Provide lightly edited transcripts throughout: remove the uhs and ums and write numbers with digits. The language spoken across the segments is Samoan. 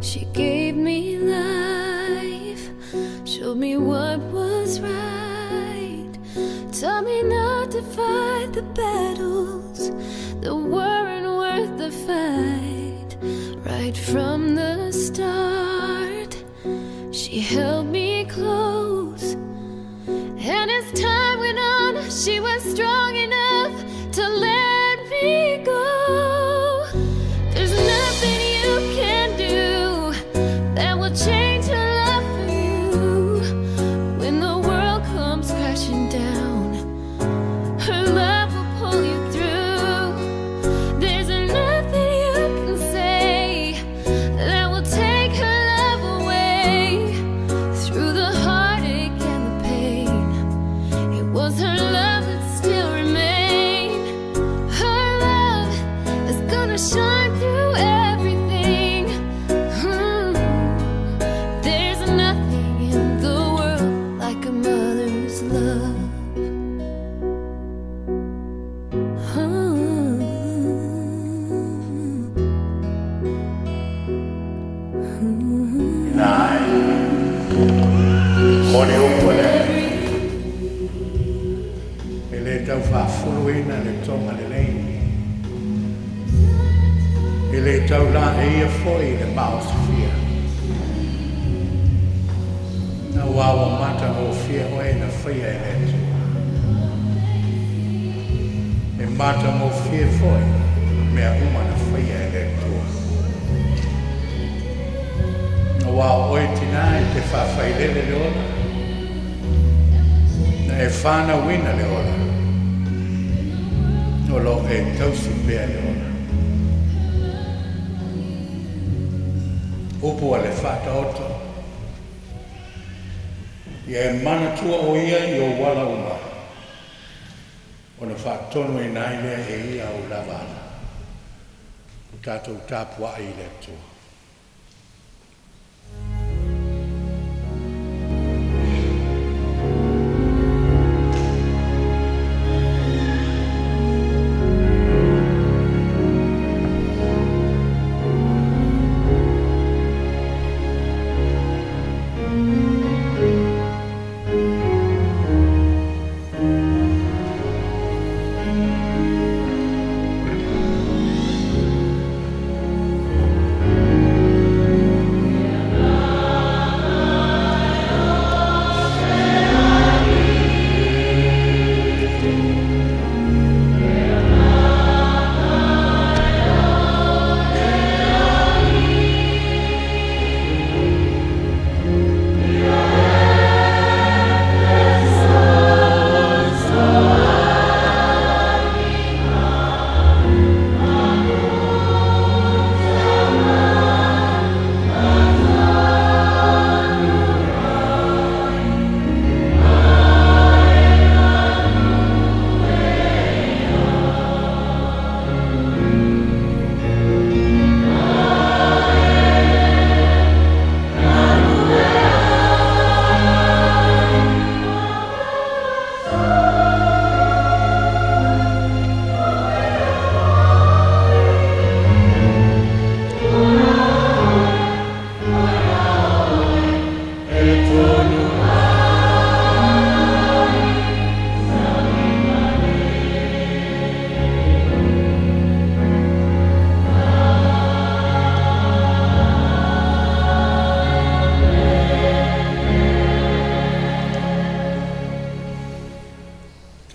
She gave me life, showed me what was right, taught me not to fight the battles that weren't worth the fight. Right from the start, she held me close, and as time went on, she was strong enough to let me go. There's nothing you can do that will change her love for you. When the world comes crashing down, her love will pull you through. There's nothing you can say that will take her love away. Through the heartache and the pain, it was her love that still remained. Her love is gonna shine through everything. There's nothing in the world like a mother's love. Ina ai, moni upu le, e le tau faafuluina le toga lelei, e le tau laeia foi le maosofia. Auā ua matagofie oe na faia e le Atua. E matagofie foi mea uma na faia e le Atua. Auā o oe tinā e te faafailele le ola, na e fanauina le ola, o lo o e tausi pea le ola. Upu a le Faataoto, Ia e manatua o ia i ou ala uma, ona faatonuina ai lea e ia ou lava ala. O tatou tapuai i le Atua.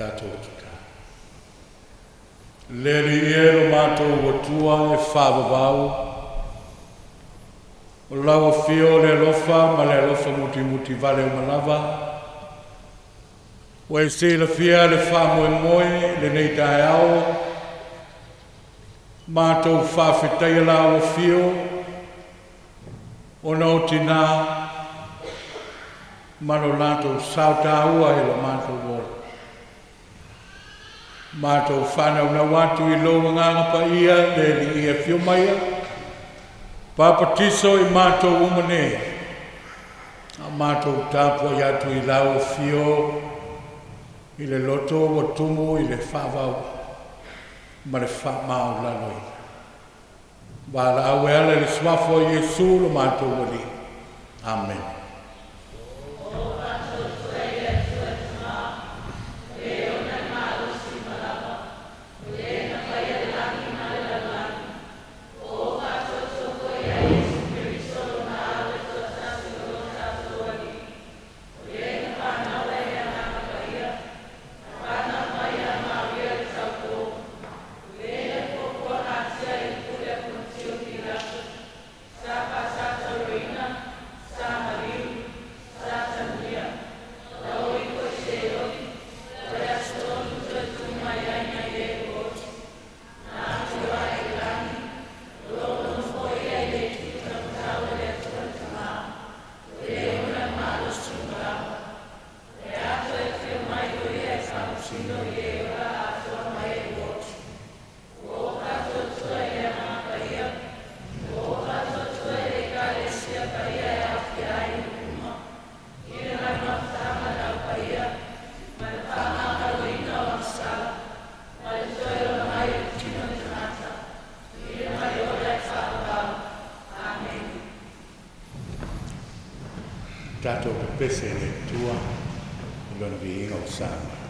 Tatou tatalo. Le Alii e, lo matou Atua e faavavau, o lau afio o le alofa ma le alofa mutimuti vale uma lava, ua e silafia le faamoemoe i lenei taeao, matou faafetaia lau afio ona o tinā ma lo latou sao taua i lo matou ola. Matou faanaunau atu i lou Agaga Paia le Alii e afio maia, papatiso i matou uma nei, a o matou tapuai atu i lau afio i le loto ua tumu i le faavau ma le faamaualaloina. Valaau e ala i le suafa o Iesu lo matou Alii. Amene. Tatou pepese i le Atua i Lona viiga o Samoa.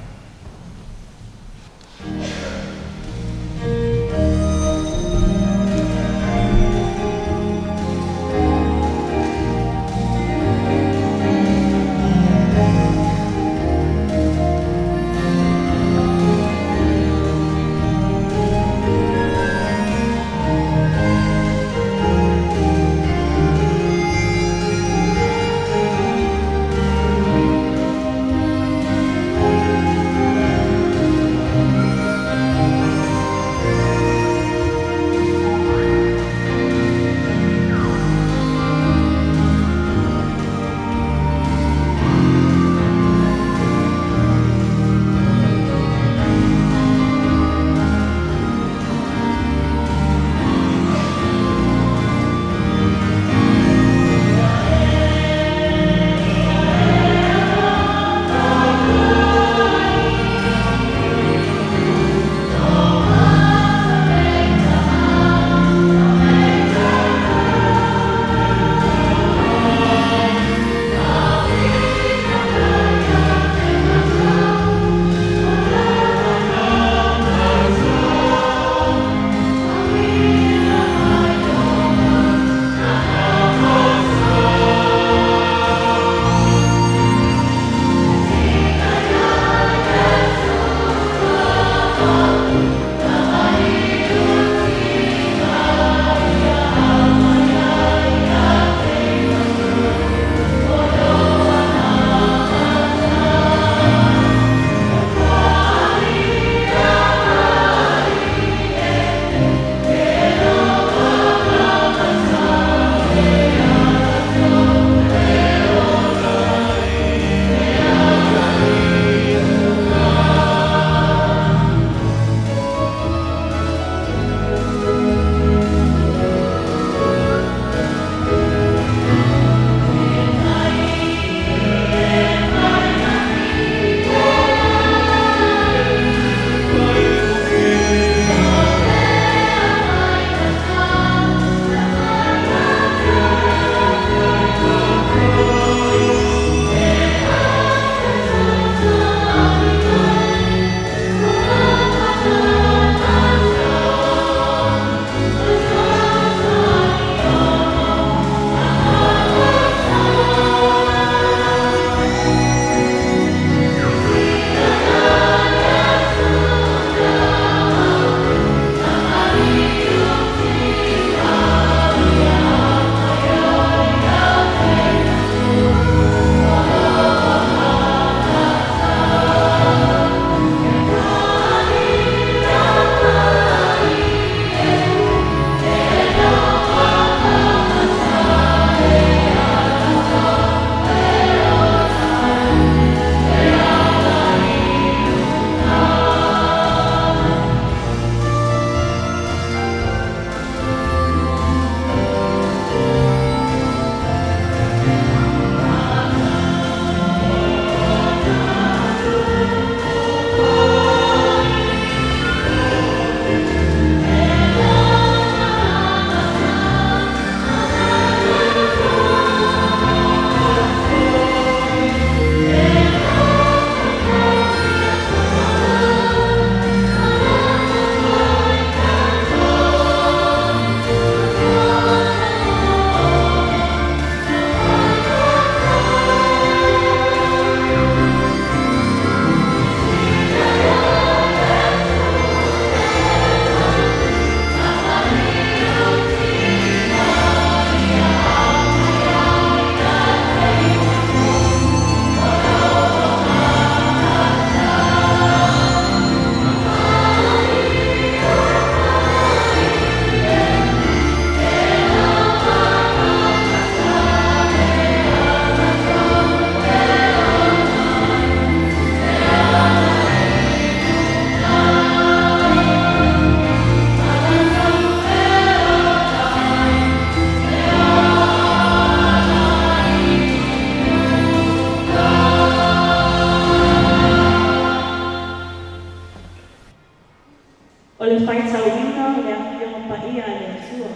O le faitauina o le Afioga Paia a le Atua.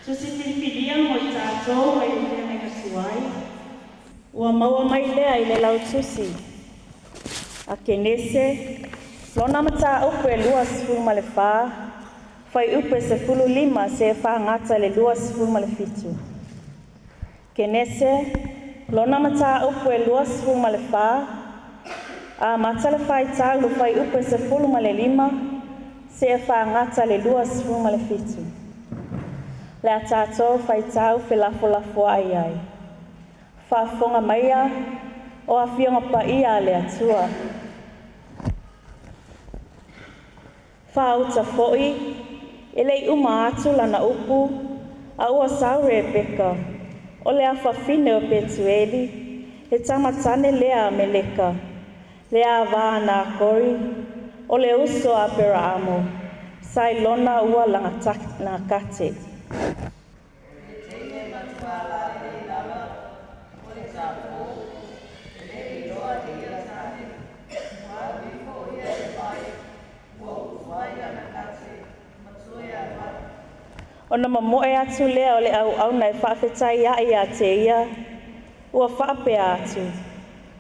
Tusi filifilia mo i tatou mai le feagaiga tuai, ua maua mai lea i le lautusi a Kenese, lona mataupu e 24, fuaiupu e 15 seia fagata i le 27. Kenese, lona mataupu e 24, amata le faitau i le fuaiupu e 15 seia fagata i le 27. Le a tatou faitau felafolafoai ai. Faafofoga maia o Afioga Paia a le Atua. Faauta foi, e le'i uma atu lana upu, a ua sau Rebeka, o le afafine o Petueli, le tama tane lea a Meleka, le ava a Nakori, o le uso a Aperaamo, sa i lona ua lagakate. Ona mamoe atu lea o le auauna e faafetai aʻe iā te ia, ua faapea atu,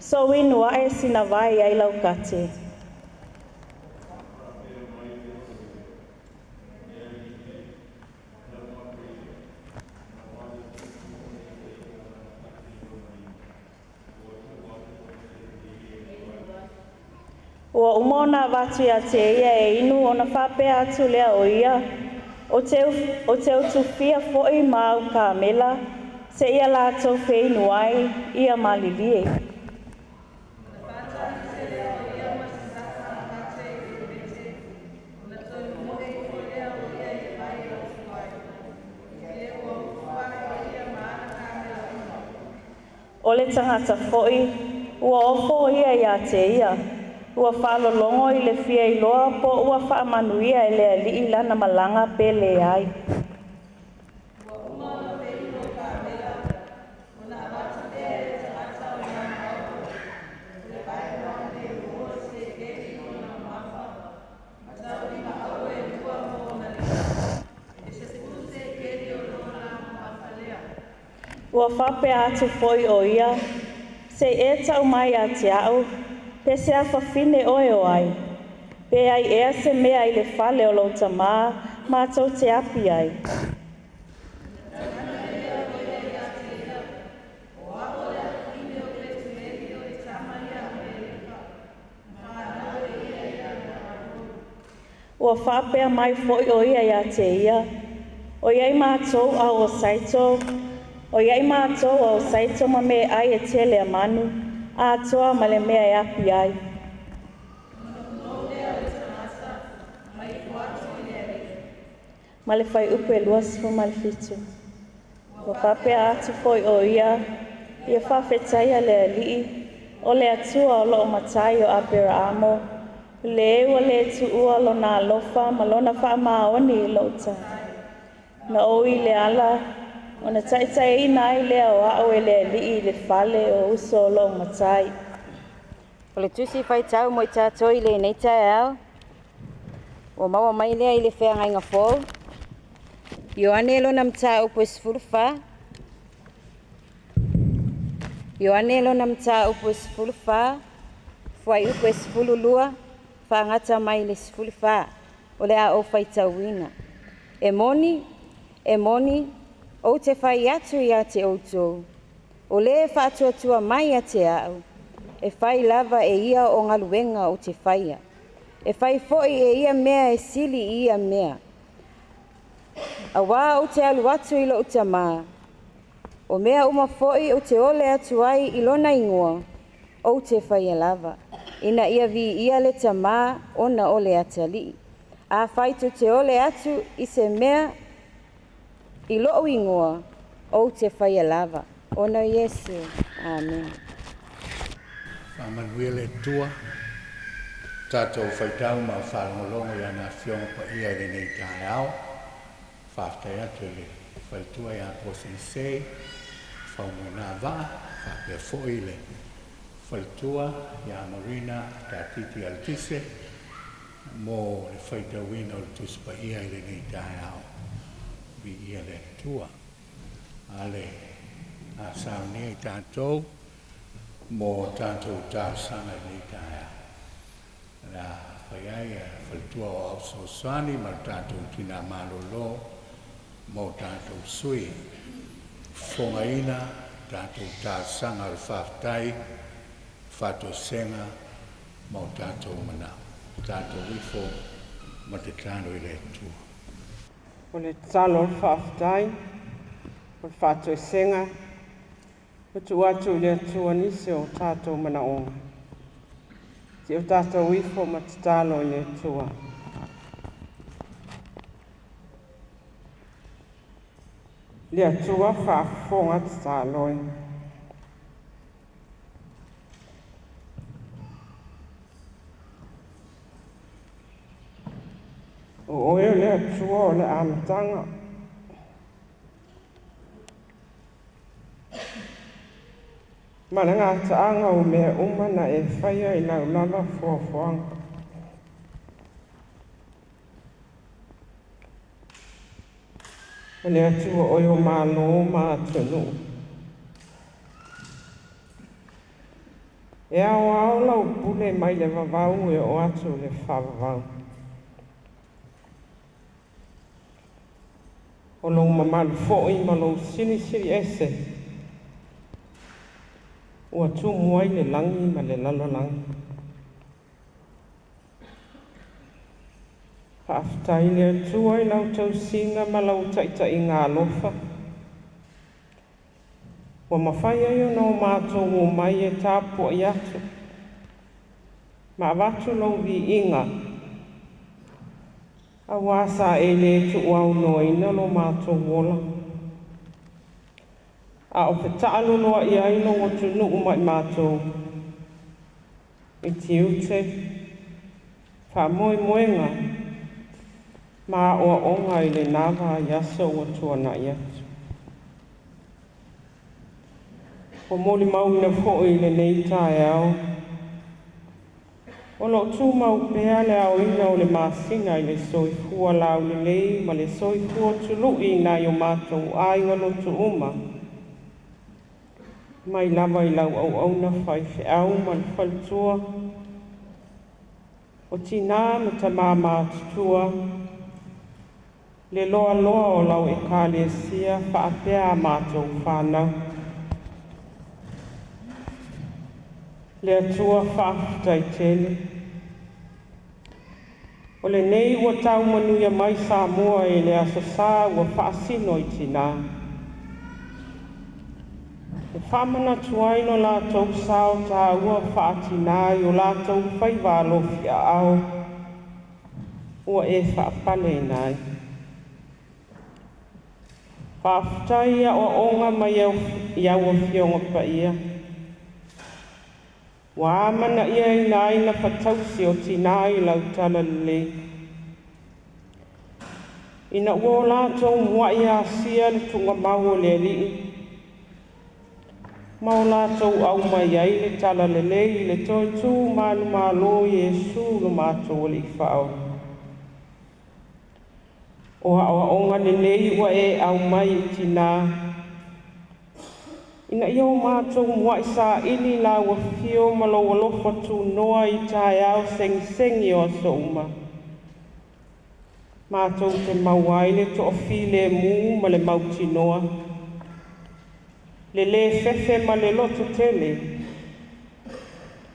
“Sou inu aʻe sina vai ai lau kate.” Ua uma ona avatu iā te ia e inu, ona faapea atu lea o ia, “Ou te utufia foi ma au kamela, seia latou feinu ai, ia malilie.” O le tagata foi, ua ofo ia iā te ia, ua faalologo i le fia iloa po ua faamanuia e le Alii lana malaga pe leai. Ua faapea atu foi o ia, “Se i e tau mai ia te a'u, pe se afafine oe o ai, pe ai ea se mea i le fale o lou tamā matou te api ai?” Ua faapea mai foi o ia iā te ia, “O iai matou ao o saito, o i ai matou ao saito ma meaai e tele a manu, atoa ma le mea e api ai.” Ma le fuaiupu e 27. Ua faapea atu foi o ia, “Ia faafetaia le Alii, o le Atua o loo matai o Aperaamo, le ua le tuua lona alofa ma lona faamaoni i lou tamā. Na ou i le ala, ona taitaiina ai lea o a'u e le Alii i le fale o uso o lou matai.” O le tusi faitau mo i tatou i lenei taeao, ua maua mai lea i le feagaiga fou. Ioane lona mataupu e 14. Ioane lona mataupu e 14, fuaiupu e 12, faagata mai le 14. O le a ou faitauina. E moni, e moni, ou te fai atu ia te outou, o le faatuatua mai ia te a'u, e fai lava e ia o galuega ou te faia. E fai foi e ia mea e sili i ia mea. Auā ou te alu atu i lou tamā. O mea uma foi ou te ole atu ai i lona igoa, ou te faia lava, ina ia viia le tamā ona o le atalii. Afai tou te ole atu i se mea i lou igoa, ou te faia lava. Ona Iesu. Amen. Faamanuia le Atua tatou faitau ma faalogologo i ana Afioga Paia i lenei taeao. Faafetai atu i le faletua ia Apolise Faumuina Vaa faapea foi le faletua ia Marina Tatiti Alatise. mo le faitauina o le Tusi Paia i lenei taeao. Viia le Atua. A le a saunia i tatou mo tatou talosaga i lenei taeao. O le a fai ai e faletua o au fesoasoani ma le tatou tina malolo mo tatou sui fofogaina tatou talosaga o le faafetai, faatoesega ma o tatou manao. Tatou ifo ma tatalo i le Atua. O le tatalo o le faafetai, o le faatoesega, ua tuu atu i le Atua nisi o tatou manaoga. Se o tatou ifo ma tatalo i le Atua. Le Atua faafofoga tatalo e. O oe o le Atua o le amataga. Ma le gataaga o mea uma na e faia i lau lava fuafuaga. O le Atua oe o malo ma atunuu. E ao ao lau pule mai le vavau e o atu le faavavau. O lou mamalu foi ma lou silisili ese ua tumu ai le lagi ma le lalolagi. Faafetai le Atua i lau tausiga ma lau taitaiga alofa. Ua mafai ai ona o matou omai e tapuai atu ma avatu lou viiga, auā sa e lē tuuaunoaina lo matou ola. A o fetaaloloai ai lou atunuu ma i matou i tiute, faamoemoega ma aoaoga i lenā vaiaso ua tuana'i atu. Ua molimauina foi i lenei taeao o loo tumau pea le aoina o le masina i le soifua laulelei ma le soifua tului i nai o matou aiga lotu uma, mai lava i lau auauna faifeau ma le faletua, o tinā ma tamā matutua, le loaloa o lau Ekalesia faapea a matou fanau. Le Atua faafetai tele. O lenei ua taumanuia mai Samoa i le aso Sa ua faasino i tinā. E faamanatu ai lo latou sao taua faatinā i o latou faiva alofiaao ua e faapaleina ai. Faafetai aoaoga mai i au afioga paia. Ua amanaiaina ai na fatausi o tinā i lau talalelei. Ina ua o latou muai asia le tugamau o le Alii, ma o latou aumai ai le talalelei i le toe tu manumalo Iesu lo matou Alii Faaola. O aoaoga lelei ua e aumai i tinā, ina ia o matou muai saili lau afio ma lou alofa tunoa i taeao segisegi o aso uma. Matou te maua ai le toafilemu ma le mautinoa, le lē fefe ma le loto tele,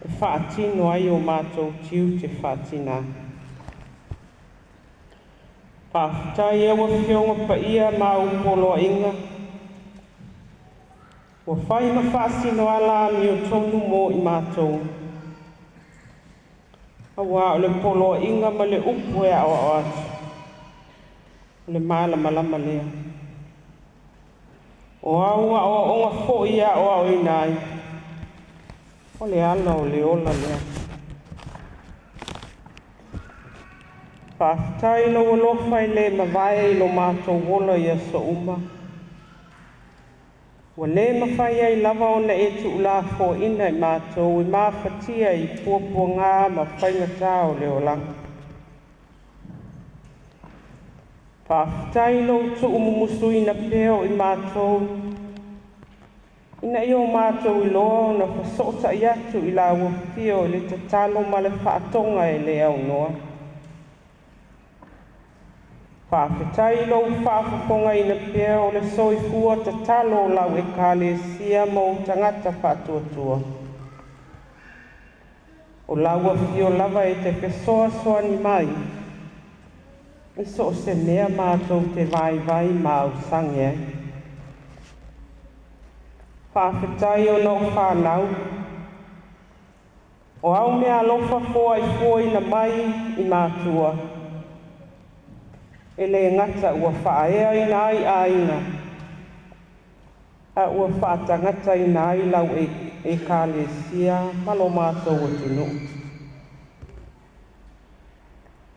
e faatino ai o matou tiute faatinā. Faafetai au afioga paia ma au poloaiga, ua fai ma faasino ala amiotonu mo i matou, auā o le poloaiga ma le upu e aoao atu, o le malamalama lea. O au aoaoga foi e aoaoina ai, o le ala o le ola lea. Faafetai lou alofa e lē mavae i lo matou ola i aso uma. Ua lē mafai ai lava ona e tuulafoaina i matou e mafatia i puapuagā ma faigatā o le olaga. Faafetai lou tuumumusuina pea o i matou, ina ia o matou iloa ona fesootai atu i lau afio i le tatalo ma le faatoga e le aunoa. Faafetai lou faafofogaina pea o le soifua tatalo o lau Ekalesia ma ou tagata faatuatua. O lau afio lava e te fesoasoani mai i so o se mea matou te vaivai ma ausage ai. Faafetai ona o fanau, o au meaalofa foaifuaina mai i matua, e le gata ua faaeaina ai aiga, a ua faatagataina ai lau Ekalesia ma lo matou atunuu.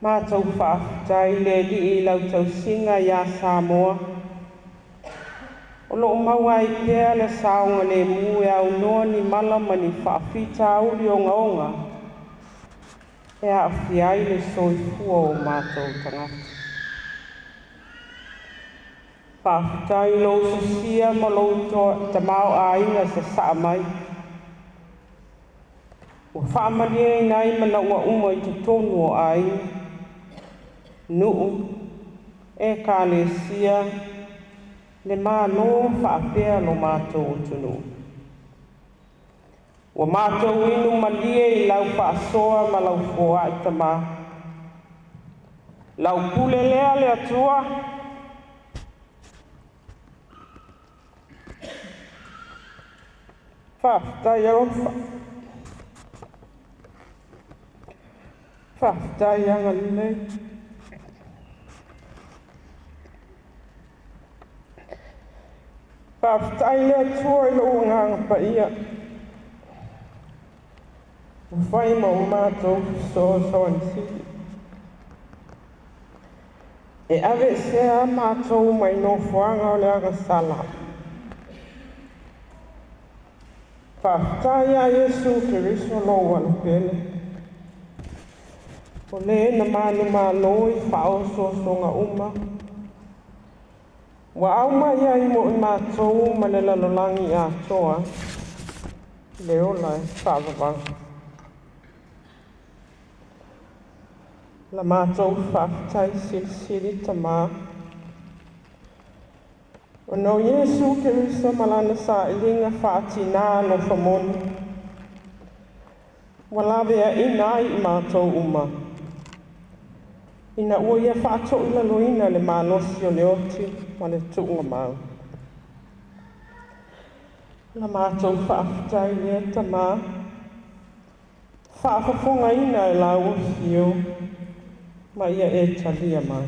Matou faafetai le Alii i lau tausiga iā Samoa, o loo maua ai pea le saogalemu e aunoa ni mala ma ni faafitauli ogaoga e aafia ai le soifua o matou tagata. Faafetai lou sosia ma lou tamaoaiga sasaa mai, ua faamalieina ai manaoga uma i totonu o aiga, nuu, Ekalesia, le Malo faapea lo matou atunuu. Ua matou inu malie i lau faasoa ma lau foai Tamā. Lau pule lea le Atua. Faafetai alofa. Faafetai agalelei. Faafetai le Atua i lou agaga paia, ua fai ma o matou fesoasoani sili. E aveesea matou mai nofoaga o le agasala. Faafetai ia Iesu Keriso lou Alupele, o le na manumalo i faaosoosoga uma, ua aumai ai mo i matou ma le lalolagi atoa le ola e faavavau. La matou faafetai silisili Tamā, ona o Iesu Keriso ma lana sailiga faatinā alofa moni, ua laveaina ai i matou uma, ina ua ia faatoilaloina le malosi o le oti ma le tuugamau. La matou faafetai lea Tamā, faafofogaina e lau afio ma ia e talia mai.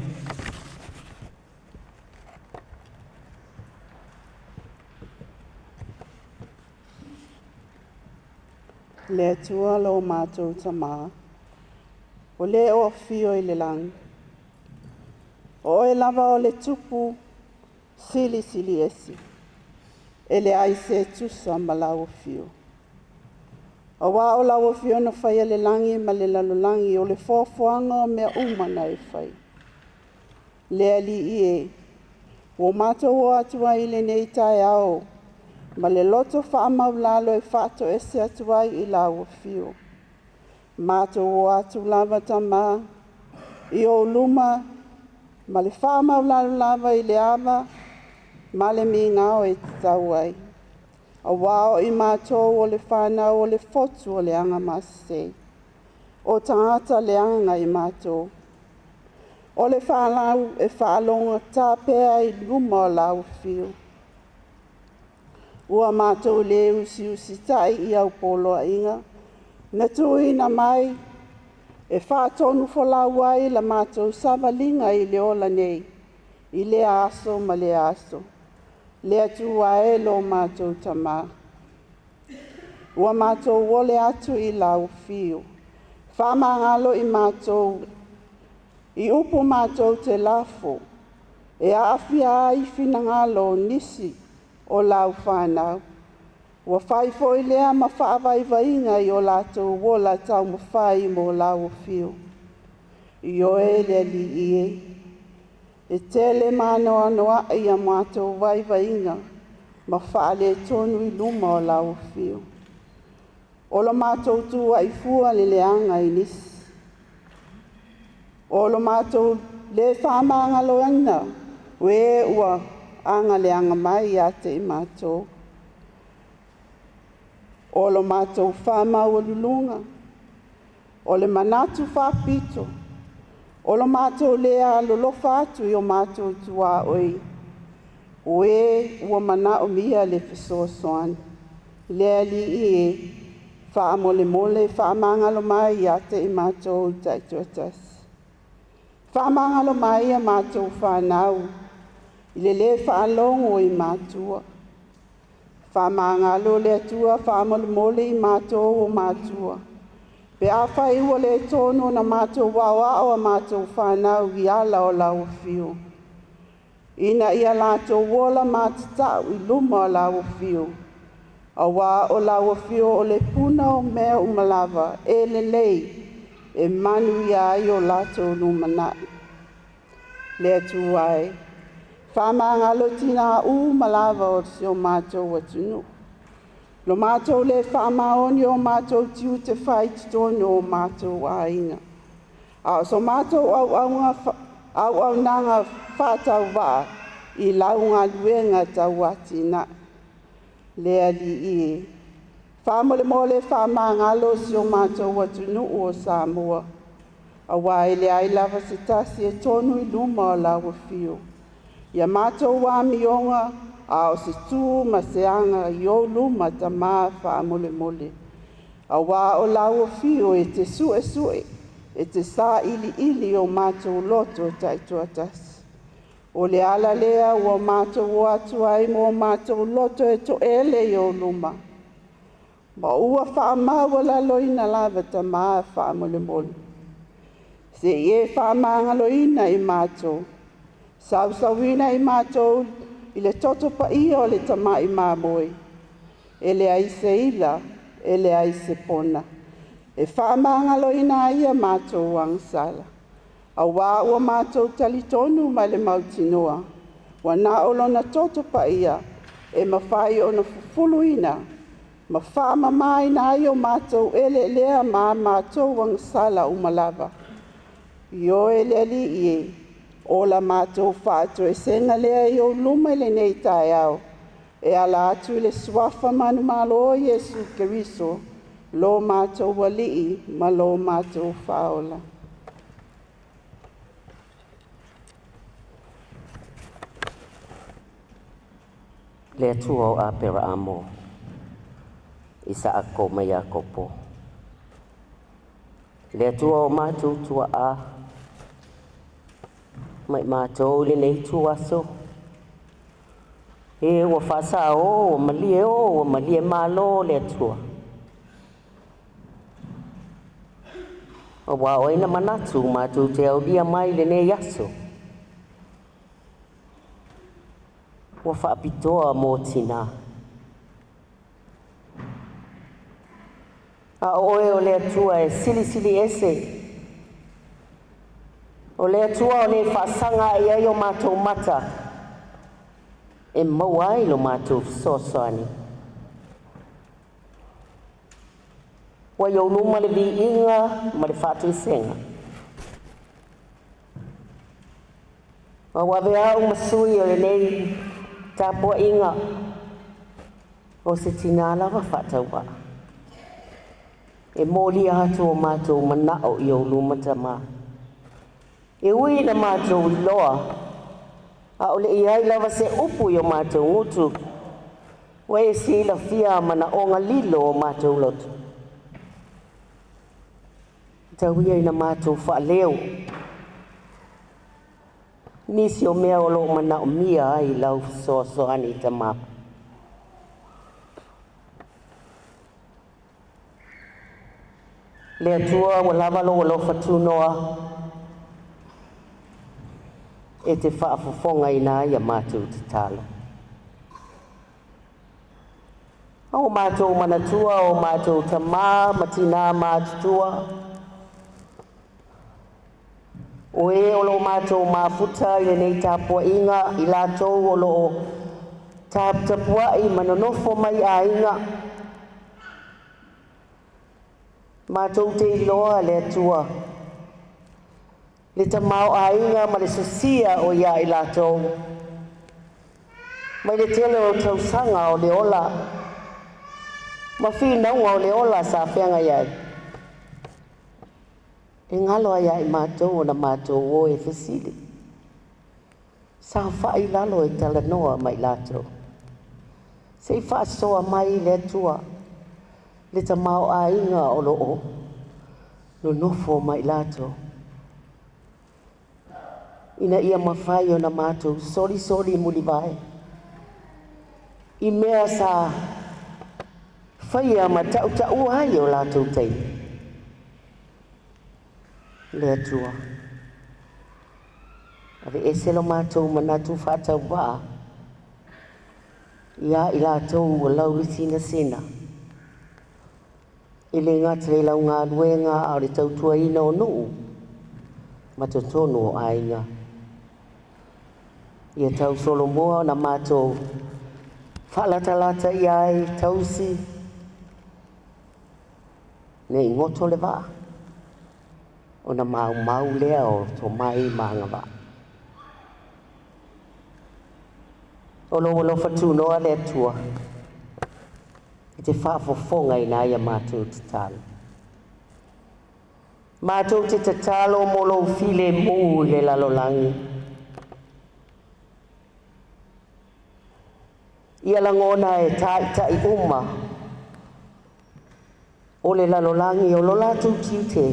Le Atua lo matou Tamā, o le o afio i le lagi, o oe lava o le tupu silisili ese, e leai se tusa ma lau afio. Auā o lau afio na faia le lagi ma le lalolagi, o le foafoaga o mea uma na e fai. Le Alii e, ua matou o atu ai i lenei taeao ma le loto faamaulalo e faatoese atu ai i lau afio. Matou o atu lava Tamā i ou luma ma le faamaulalo lava i le ava ma le migao e tatau ai. Auā o i matou o le fanau o le fotu o le agamasese, o tagata leaga i matou. O le fanau e faalogogata pea i luma o lau afio. Ua matou le usiusitai i au poloaiga na tuuina mai e faatonufolau ai la matou savaliga i le ola nei, i lea aso ma lea aso. Le Atua e lo matou Tamā, ua matou ole atu i lau afio, faamagalo i matou i upu matou te lafo, e aafia ai finagalo o nisi o lau fanau. Ua fai foi lea ma faavaivaiga i o latou ola taumafai mo lau afio. Ioe le Alii e. E tele maanoanoaʻi ia matou vaivaiga ma faaletonu i luma o lau afio. O lo matou tu aifua i le leaga i nisi. O lo matou le faamagaloina o e ua agaleaga mai ia te i matou. O lo matou faamaualuluga, o le manatu faapito, o lo matou le alolofa atu i o matou tuaoi, o e ua manaomia le fesoasoani. Le Alii e, faamolemole faamagalo mai ia te i matou taitoatasi. Faamagalo mai a matou fanau i le lē faalogo i matua. Faamagalo le Atua faamolemole i matou o matua, pe afai ua le tonu ona matou aoao a matou fanau i ala o lau afio, ina ia latou ola matatau i luma o lau afio, auā o lau afio o le puna o mea uma lava e lelei e manuia ai o latou lumanai. Le Atua e, faamagalo tinā uma lava o si o matou atunuu, lo matou le faamaoni i o matou tiute fai i totonu o matou aiga, a o so matou auaunaga faatauvaa i lau galuega tauatiae. Le Alii e, faamolemole faamagalo si o matou atunuu o Samoa, auā e leai lava se tasi e tonu i luma o lau afio. Ia matou amioga a o se tu ma se aga i ou luma, Tamā faamolemole, auā o lau afio e te suesue, e te sailiili o matou loto taitoatasi. O le ala lea ua matou o atu ai ma o matou loto e toele i ou luma, ma ua faamaualaloina lava, Tamā faamolemole. Se i e faamagaloina i matou, sausauina i matou i le toto paia o le Tamai Mamoe, e leai se ila, e leai se pona, e faamagaloina ai a matou agasala, auā ua matou talitonu ma le mautinoa, ua na o Lona toto paia e mafai ona fufuluina ma faamamaina ai o matou eleelea ma a matou agasala uma lava. Ioe le Alii e, o la matou faatoesega lea i ou luma i lenei taeao, e ala atu i le suafa manumalo o Iesu Keriso, lo matou Alii ma lo matou Faaola. Le Atua o Aperaamo, Isaako ma Iakopo, le Atua o matou tuaa, mai matou i lenei ituaso, e ua faasao ua malie o ua malie malo le Atua. Auā o ai na manatu matou te aulia mai lenei aso, ua faapitoa mo tinā. A o oe o le Atua e silisili ese, o le Atua o le faasaga i ai o matou mata e maua ai lo matou fesoasoani. Ua i ou luma le viiga ma le faatoesega. Ma ua avea au ma sui o lenei tapuaiga o se tinā lava faatauvaa e molia atu o matou manao i ou luma Tamā. E ui ina matou iloa a o le i ai lava se upu i o matou gutu, ua e silafia manaoga lilo o matou loto. Tau ia ina matou faaleo nisi o mea o lo o manaomia ai lau fesoasoani Tamā. Le Atua ua lava lou alofa tunoa e te faafofogaina ai a matou tatalo. O matou manatua o matou tamā ma tinā matutua. O e o loo matou mafuta i lenei tapuaiga, i latou o loo taputapuai ma nonofo mai aiga, matou te iloa le Atua le tamaoaiga ma le sosia o ia i latou mai le tele o tausaga o le ola ma finauga o le ola sa feagai ai. E galo ai ia i matou ona matou o e fesili, saofai i lalo e talanoa ma i latou, se i faasoa mai le Atua le tamaoaiga o loo nonofo ma i latou, ina ia mafai ona matou solisoli mulivae i mea sa faia ma tautaua ai o latou taimi. Le Atua, aveese lo matou manatu faatauvaa ia i latou ua lau le sinasina, e le gata i lau galuega a o le tautuaina o nuu ma totonu o aiga. Ia tausolomua ona matou faalatalata i ai tausi nei goto le vaa, ona maumau lea o tomai ma agavaa. O lou alofa tunoa le Atua i te faafofoga ina ai a matou tatalo. Matou te tatalo mo lou filemu i le lalolagi. Ia lagona e taitai uma o le lalolagi o lo latou tiute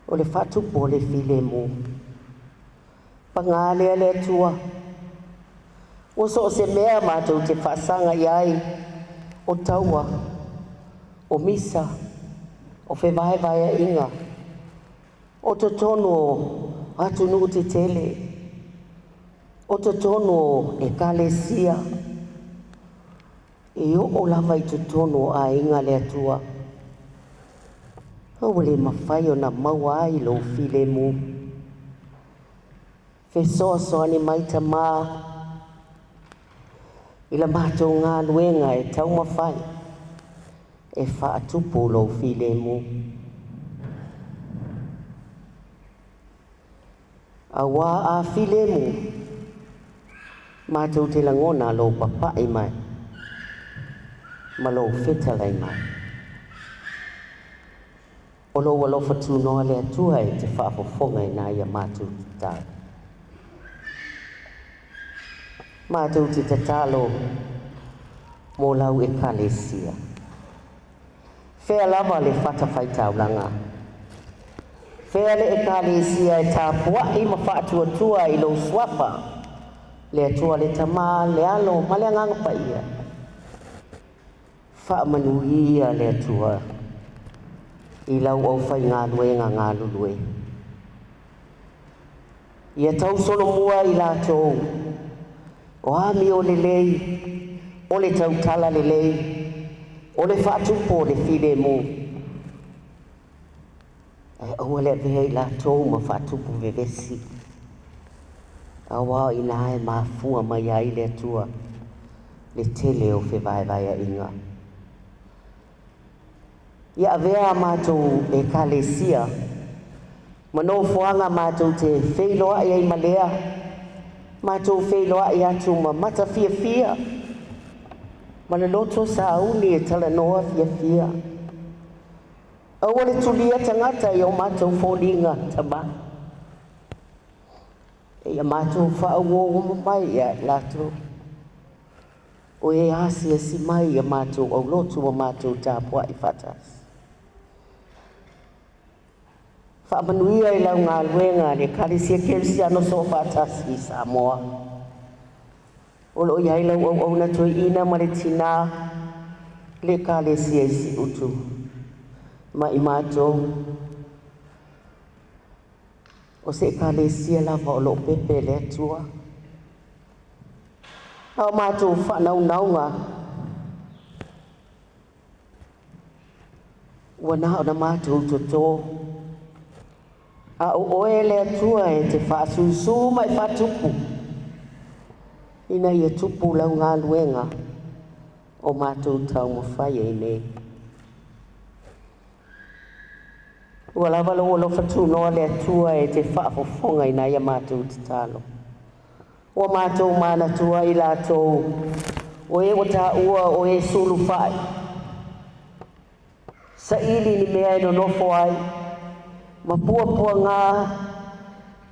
o le faatupu o le filemu. Paga lea le Atua, ua so o se mea matou te faasaga i ai, o taua, o misa, o fevaevaeaiga, o totonu o atunuu tetele, o totonu o ekalesia, e oo lava i totonu o aiga le Atua. Ua le mafai ona maua ai lou filemu. Fesoasoani mai Tamā i la matou galuega e taumafai e faatupu lou filemu. Auā a filemu, matou te lagona lou papai mai ma lou fetalai mai. O lou alofa tunoa le Atua e te faafofoga ina ia matou tatalo. Matou te tatalo mo lau ekalesia. Fea lava le fatafaitaulaga, fea le ekalesia e tapuai ma faatuatua i lou suafa, le Atua le Tamā, le Alo ma le Agaga Paia. Faamanuia le Atua i lau aufaigaluega galulue. Ia tausolomua i latou o amio lelei, o le tautala lelei, o le faatupu o le filemu. Ae aua le avea i latou ma faatupu vevesi, auā o ina e mafua mai ai le Atua le tele o fevaevaeaiga. Ia avea a matou ekalesia ma nofoaga matou te feiloai ai ma lea, matou feiloai atu ma matafiafia, ma le loto sauni e talanoa fiafia. Aua le tulia tagata i o matou foliga Tamā. E ia matou faauo mai ia i latou. O e asiasi mai ia matou aulotu ma matou tapuai faatasi. Faamanuia i lau galuega le Ekalesia Kerisiano Soofaatasi i Samoa. O loo i ai lau auauna toeaina ma le tinā le Ekalesia i Siutu ma i matou. O se ekalesia lava o loo pepe le Atua. A o matou faanaunauga ua na ona matou toto. A o oe le Atua e te faasusu ma e faatupu, ina ia tupu lau galuega o matou taumafai ai nei. Ua lava lou alofa tunoa le Atua e te faafofogaina ai a matou tatalo. Ua matou manatua i latou o e ua taua o e sulufai, saili ni mea e nonofo ai, ma puapuaga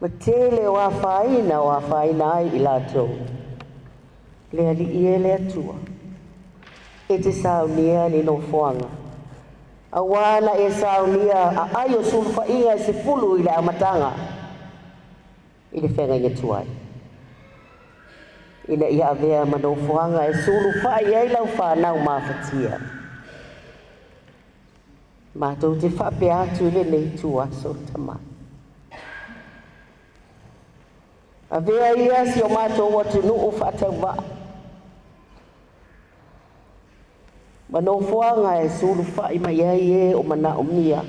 ma tele o afaina o afaina ai i latou. Le Alii e le Atua, e te saunia ni nofoaga, auā na e saunia aai o sulufaiga e 10 i le amataga i le feagaiga tuai, ina ia avea ma nofoaga e sulufai ai lau fanau mafatia. Matou te faapea atu i lenei ituaso, Tamā. Avea ia si o matou atunuu faatauvaa ma nofoaga e sulufai mai ai e o manaomia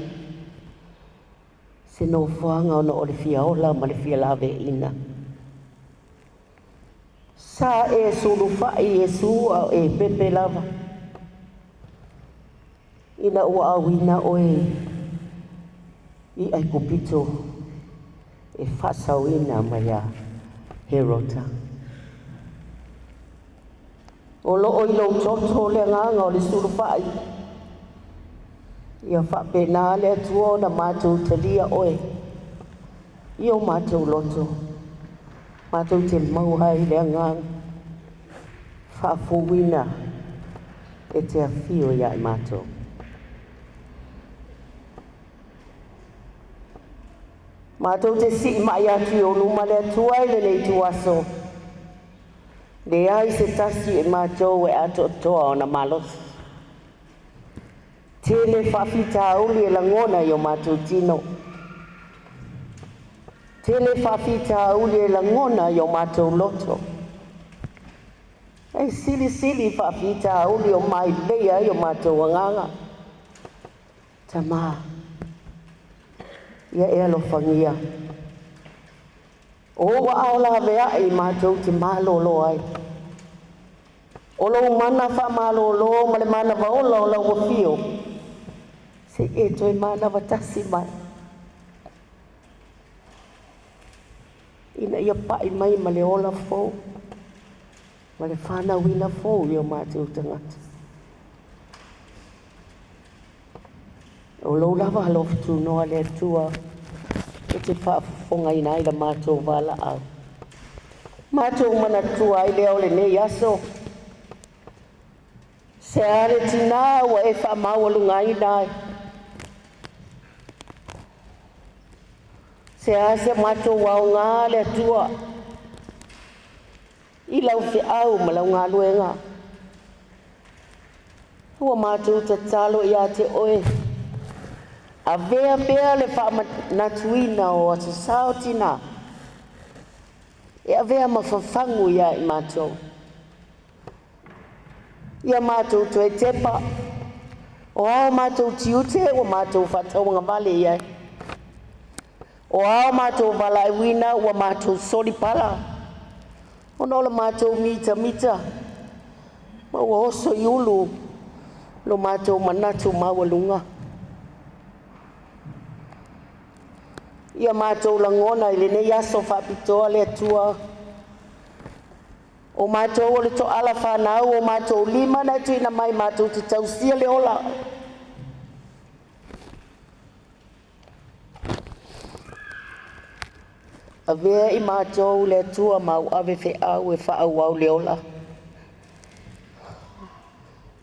se nofoaga ona o le fia ola ma le fia laveaiina. Sa e sulufai Iesu a o e pepe lava, ina ua auina oe i Aikupito e faasaoina mai ia Herota. O loo i lou toto le agaga o le sulufai, ia faapena le Atua ona matou talia oe i o matou loto, matou te maua ai le agaga faafouina e te afio ia i matou. Matou te sii mai atu i ou luma le Atua i lenei ituaso, leai se tasi e matou e atoatoa ona malosi. Tele faafitauli e lagona i o matou tino, tele faafitauli e lagona i o matou loto, e silisili faafitauli o mailei ai o matou agaga. Tamā, ia e alofagia, o ou aao laveai matou te malōlō ai, o lou mana faamalōlō ma le manava ola o lau afio, se i e toe manavatasi mai, ina ia pai mai ma le ola fou, ma le fanauina fou i o matou tagata. O lou lava alofa tunoa le Atua e te faafofogaina ai la matou valaau. Matou manatua ai lea o lenei aso, se a le tinā ua e faamaualugaina ai, se a se matou aoga le Atua i lau feau ma lau galuega. Ua matou tatalo ia te oe, avea pea le faamanatuina o aso sa o tinā, e avea ma fafagu ia i matou. Ia matou toe tepa, o ao matou tiute ua matou faatauagavale i ai, o ao matou valaauina ua matou solipala, ona o le matou mitamita, ma ua oso i ulu lo matou manatu maualuga. Ia matou lagona i lenei aso faapitoa le Atua, o matou o le toala fanau, o matou lima na e tuuina mai matou te tausia le ola. Avea i matou le Atua ma au ave feau e faaauau le ola,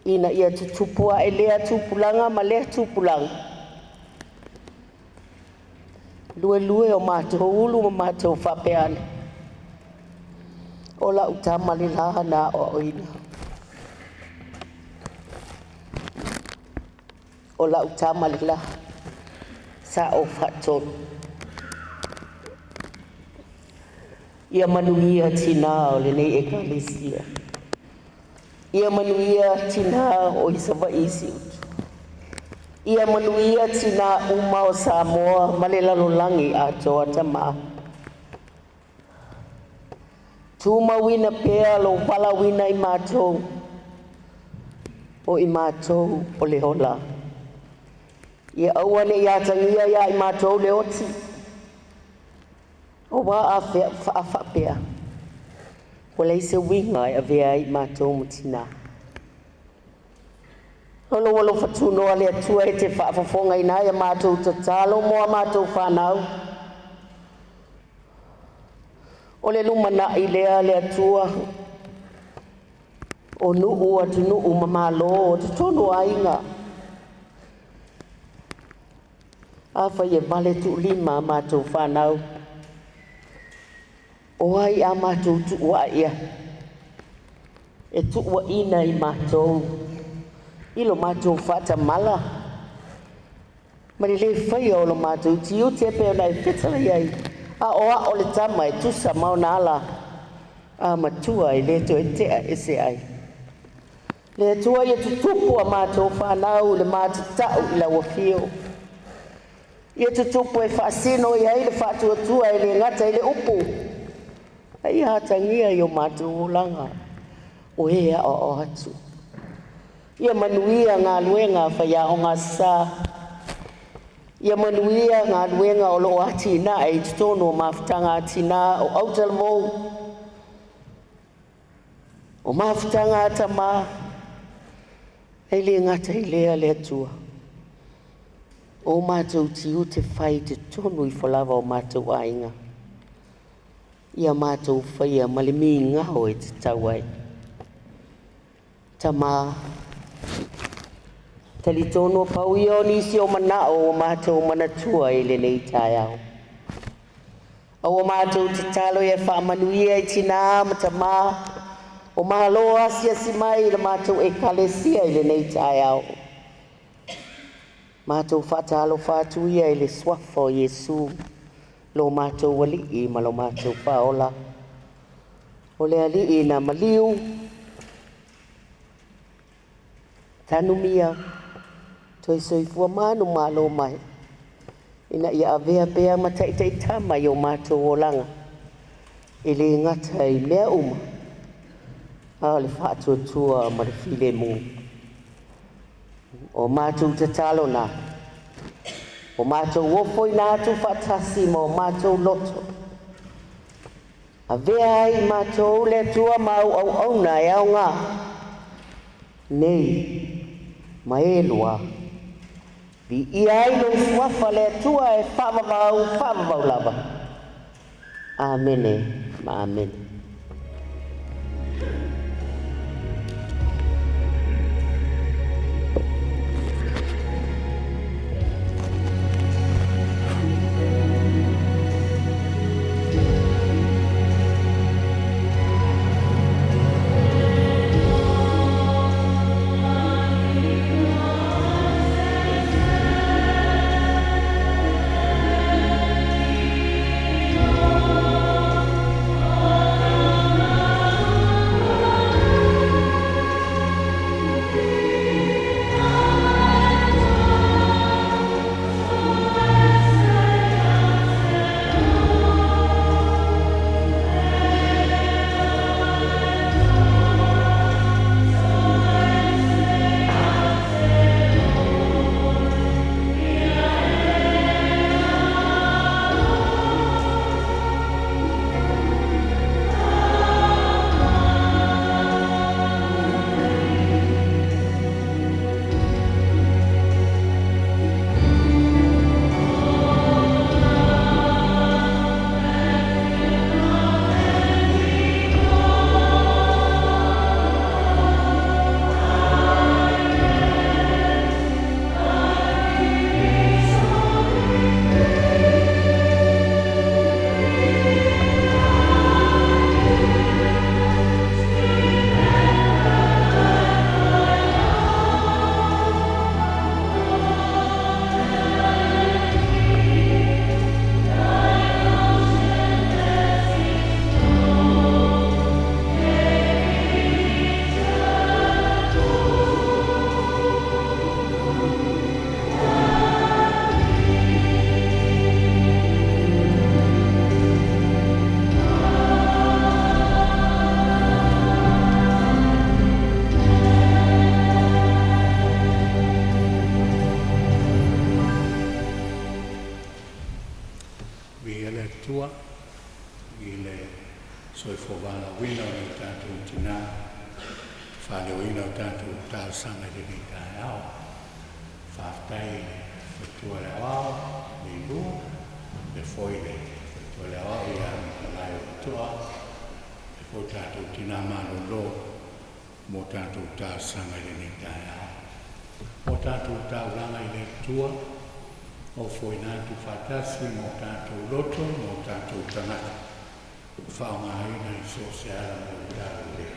ina ia tutupu ae lea tupulaga ma lea tupulaga, luelue o matou ulu ma matou faapea ane, o lau tama le la na aoaoina, o lau tama le la sa ou faatonu. Ia manuia tinā o lenei ekalesia, ia manuia tinā o i Savaii i Siutu. Ia manuia tinā uma o Samoa ma le lalolagi atoa Tamā. Tumauina pea lou valaauina i matou, o i matou o le ola. Ia aua ne'i atagia iā i matou le oti, auā a faapea, ua leai se uiga e avea ai i matou ma tinā. O lou alofa tunoa le Atua e te faafofogaina ai a matou tatalo mo a matou fanau. O le lumanai lea le Atua, o nuu atunuu ma malo o totonu o aiga. Afai e vale tuulima a matou fanau, o ai a matou tuuai ai, e tuuaina i matou i lo matou faatamala ma le le faia o lo matou tiute pe ona e fetalai ai a o ao le tama e tusa ma ona ala a matua e le toe tea ese ai. Le Atua ia tutupu a matou fanau i le matatau i lau afio. Ia tutupu e faasino i ai le faatuatua e le gata i le upu, a ia atagia i o matou olaga o e aoao atu. Ia manuia galuega a faiaoga Aso Sa, ia manuia galuega o lo o atinae i totonu o mafutaga a tinā o autalavou, o mafutaga a tamā, e le gata i lea le Atua, o matou tiute fai i totonu ifo lava o matou aiga, ia matou faia ma le migao e tatau ai. Tamā, talitonu o pau ia o nisi o manao ua matou manatua i lenei taeao. A ua matou tatalo ia faamanuia i tinā ma tamā o malo asiasi mai i le matou ekalesia i lenei taeao. Matou faatalofa atu ia i le suafa o Iesu, lo matou alii ma lo matou faaola. O le alii na maliu, tanumia, toe soifua manumalo mai, ina ia avea pea ma taitaitama i o matou olaga, e le gata i mea uma, a o le faatuatua ma le filemu. O matou tatalo na, o matou ofoina atu faatasi ma o matou loto, avea ai i matou le Atua ma au auauna e aoga, nei ma e lua. Viia ai lou suafa le Atua e faavavau, faavavau lava. Amene ma amene. Viia le Atua i le soifua valaauina o nai o tatou tinā, faaleoina o tatou talosaga i lenei taeao. Faafetai i le faletua o le aoao, Leilua, faapea foi le faletua o le aoao ia Malaeotoa, faapea foi tatou tinā malolo mo tatou talosaga i lenei taeao. O tatou taulaga i le Atua, ofoina atu faatasi ma o tatou loto ma o tatou tagata, faaaogaina i so o se ala mo le talalelei.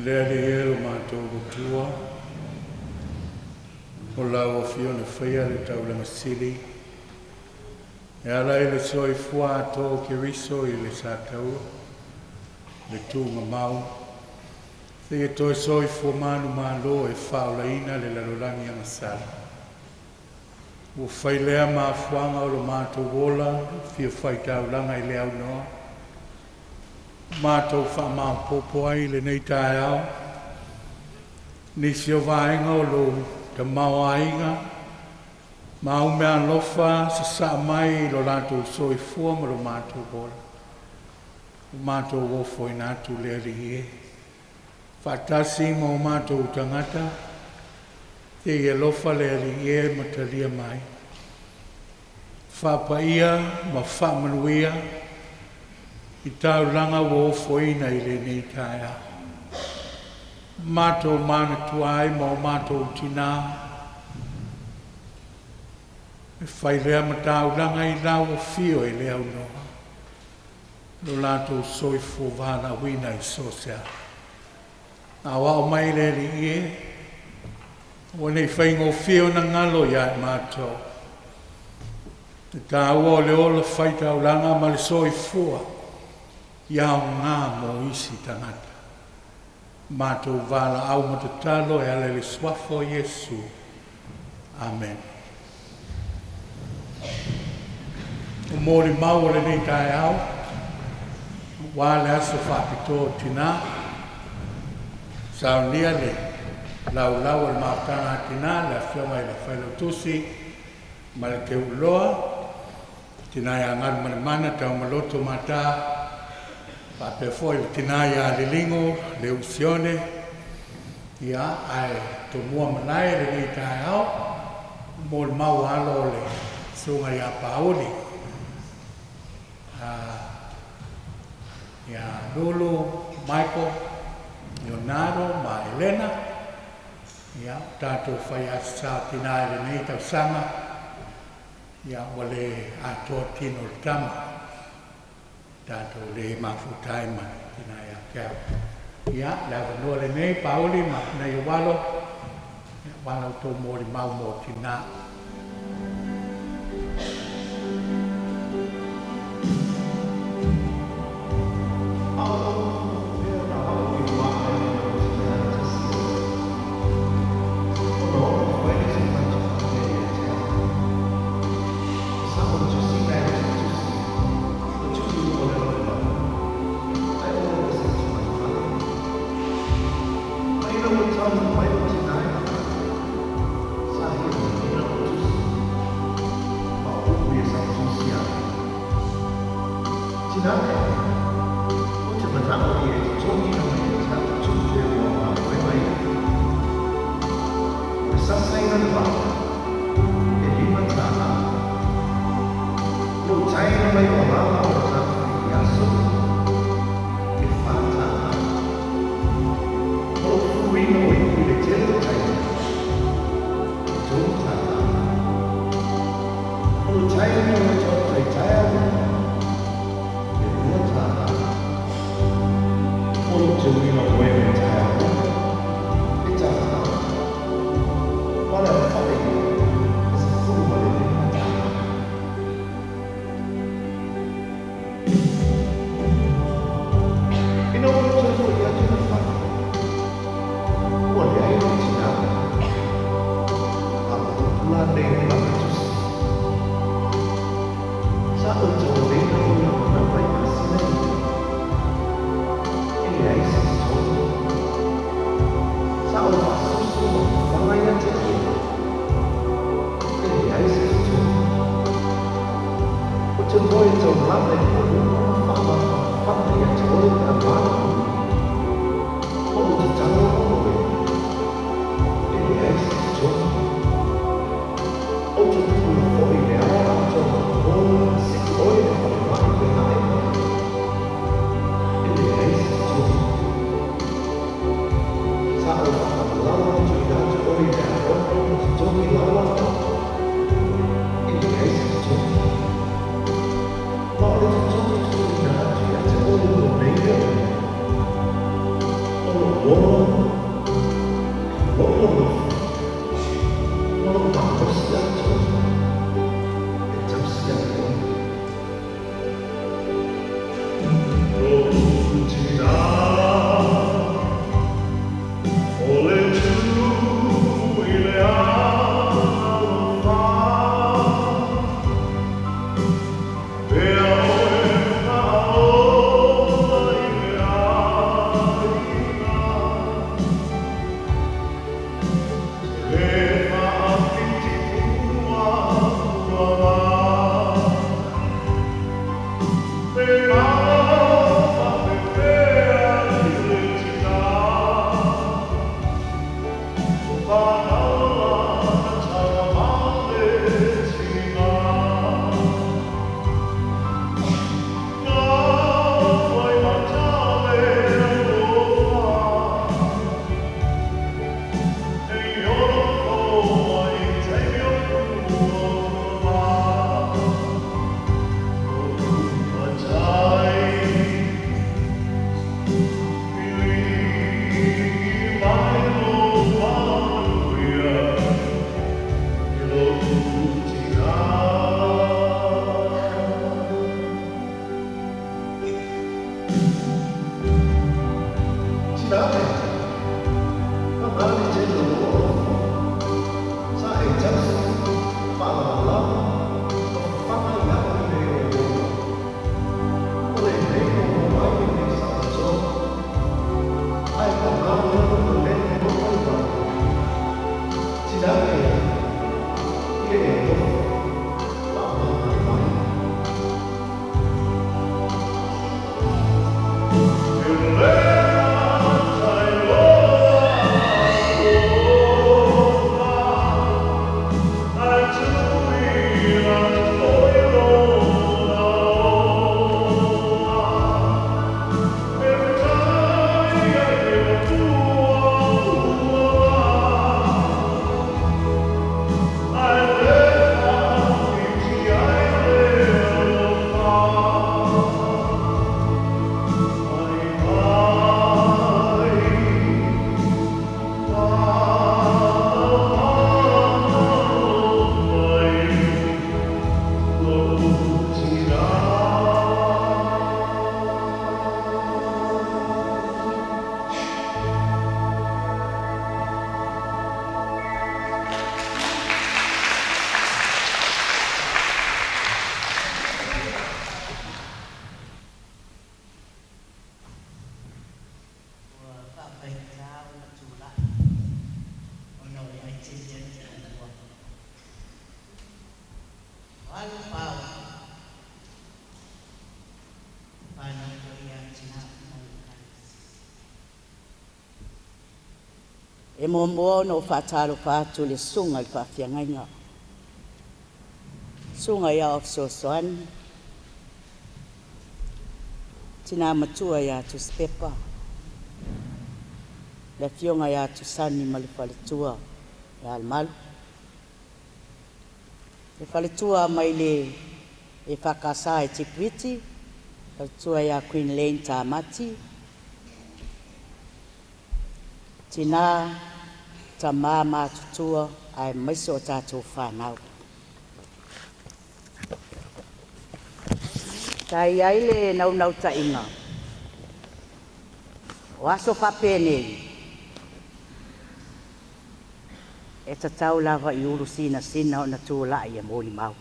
Le Alii e lo matou Atua, o lau Afioga na faia le taulaga sili, e ala i le soifua atoa o Keriso i le sataua, le tuugamau, seia toe soifua manumalo e faaolaina le lalolagi agasala. Ua fai lea mafuaaga o lo matou ola fia faitaulaga i le aunoa, matou faamaopoopo ai i lenei taeao, nisi o vaega o lou tamaoaiga, ma au meaalofa sasaa mai i lo latou soifua ma lo matou ola. Ua matou ofoina atu le Alii e, faatasi ma o matou tagata, seia alofa le Alii e ma talia mai. Faapaia ma faamanuia i taulaga ua ofoina i lenei taeao. Matou manatua ai ma o matou tinā, e fai lea ma taulaga i lau afio e le aunoa, lo latou soifua valaauina i so o se ala. Aoao mai le Alii e, ua nei faigofie ona galo ia i matou, le taua o le ola faitaulaga ma le soifua ia aoga mo isi tagata. Matou valaau ma tatalo e ala i le suafa o Iesu. Amen. O molimau o lenei taeao, ua le aso faapitoa o tinā, saunia le laulau o le mafutaga a tinā, le afioga i le Failautusi ma le Teuloa, tinā ia Galumalemana Taumaloto Mata, faapea foi le tinā ia Liligo le Usione, ia ae tomua malae lenei taeao, molimau alo o le susuga ia Pauli, ia Lulu, Michael, Leonardo ma Elena, ia tatou fai asa tinā i lenei tausaga, ia ua le atoa tino o le tama, tatou le mafutai ma tinā ia te au. Ia, le avanoa lenei, Pauli ma nai o alo, ia wala o tō molimau mō tinā. E muamua ona ou faatalofa atu i le Susuga i le Faafeagaiga, Susuga ia Fesoasoani, Tina Matua ia Tusipepa, le Afioga ia Tusani ma le faletua ia Lemalu, le faletua mai le EFKS i Tiapiti, faletua ia Queen Lane Tamati, tina, tama matutua aemaise o tatou fanau. Sa i ai le naunautaiga o aso faapenei e tatau lava i ulu sinasina ona tulai e molimau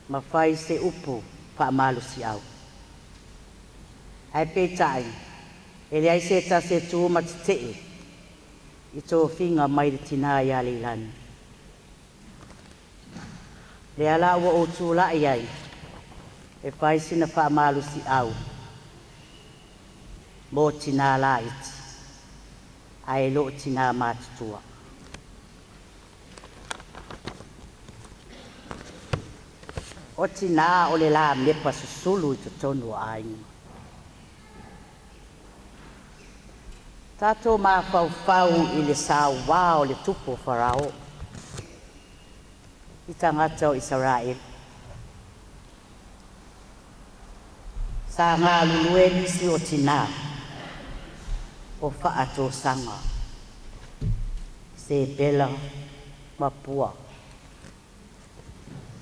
ma fai se upu faamalosiau. Ae peitai, e leai se tasi e tu ma tetee i tofiga mai le tina ia Leilani. Lea la ua ou tulai ai e fai sina faamalosiau mo tina laiti ae le o tina matutua. O tina o le lamepa susulu i totonu o aiga. Tatou mafaufau i le sauā o le tupu o Farao i tagata o Isaraelu. Sa galulue nisi o tinā o faatosaga, Sebela ma Pua.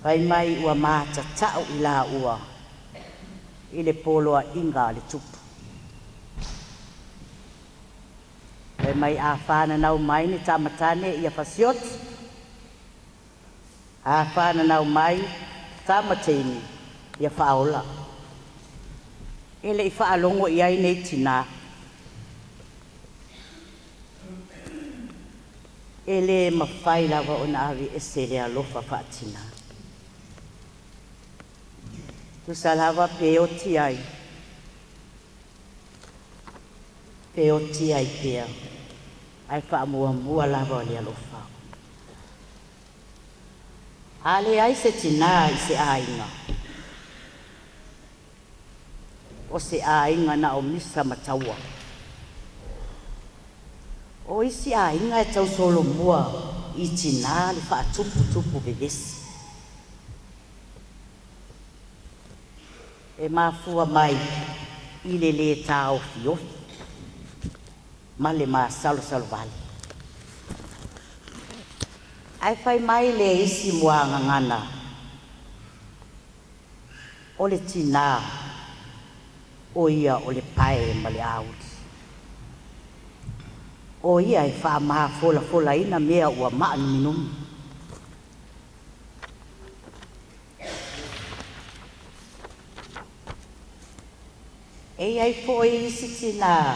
Fai mai ua matatau i laua i le poloaiga a le tupu. Fai mai a whananau mai ni tamatane ia fasioti, a whananau mai tamateini ia whaola. E le i whaalongo i ai nei tina. E le mawhai lava o na avi e se le alofa whaatina. Tusa lava pe oti ai. Pe oti ai pea. Ai whaamuamua lava o le alofa. A le ai se tina i se aiga. O se aiga na o misa mataua. O isi aiga e tausolomua i tina le faatuputupu vevesi. E mafua mai i le lē taofiofi ma le masalosalo vale. Ae fai mai le isi muagagana o le tinā o ia o le pae ma le auli. O ia e faamafolafolaina mea ua maanuminumi. E iai foi isi tinā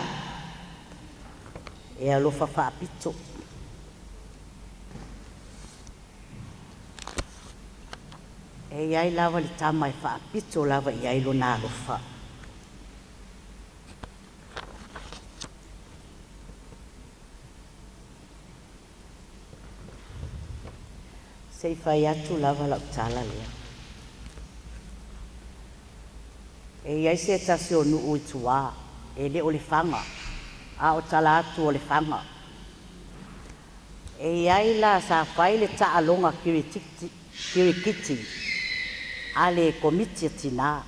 e alofa faapito. E iai lava le tama e faapito lava i ai lona alofa. Se i fai atu lava lau tala lea. E iai se tasi o nuu i tua, e le o le Faga, a o tala atu o le Faga. E iai la sa fai le taaloga kirikiti a le komiti a tinā.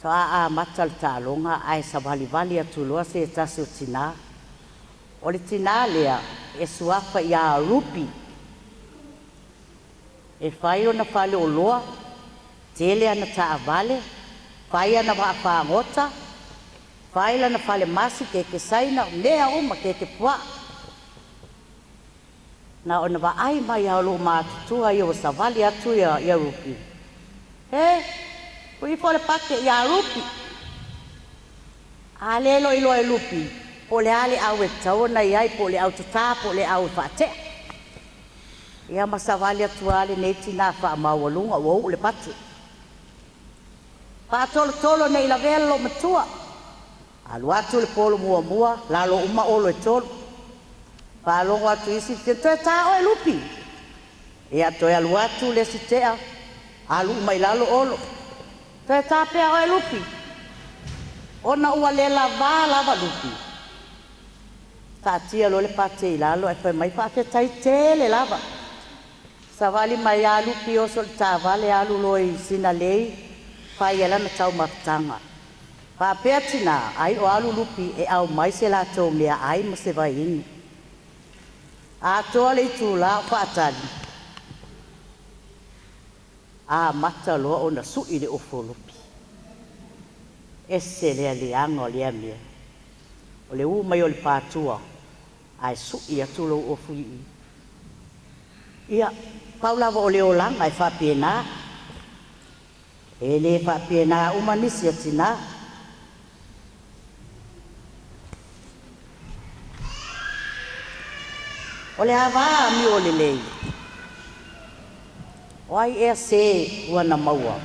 Toa amata le taaloga ae savalivali atu loa se tasi o tinā. O le tinā lea e suafa ia Rupi. E fai ona fale o loa, tele ana taavale, fai ana vaafagota, fai lana fale masi keke saina, mea uma keke puaa. Na ona vaai mai a o loo matutua ia ua savali atu ia Rupi. E, ui ifo le pake ia Rupi. A le lo iloa e Rupi, po o le a le au e tatau ona i ai, po o le au tatā, po o le au e faatea. Ia ma savali atu lava lenei tinā faamaualuga ua uu le patu. Faatolotolo nei lavea le loomatua. Alu atu le polo muamua, lalo uma Olo e tolu. Faalogo atu isi, toe ta oe Lupi. Ia toe alu atu le isi tea, alu uma i lalo Olo. Toe ta pea oe Lupi. Ona ua le lavā lava Lupi. Taatia loa le pate i lalo ae fai mai faafetai tele lava. Savali mai lava Lupi oso i le taavale alu loa i Sinalei fai ai lana taumafataga. Faapea tinā ai o alu Lupi e aumai se latou meaai ma se vaiinu. Atoa le itulā o faatali, amata loa ona su'i le ofu o Lupi. Ese le leaga o lea mea. O le ū mai o le patua ae su'i atu lou ofu i i. Ia, pau lava o le olaga e faapena. E le faapena uma nisi o tinā. O le ava amio lelei, o ai ea se ua na maua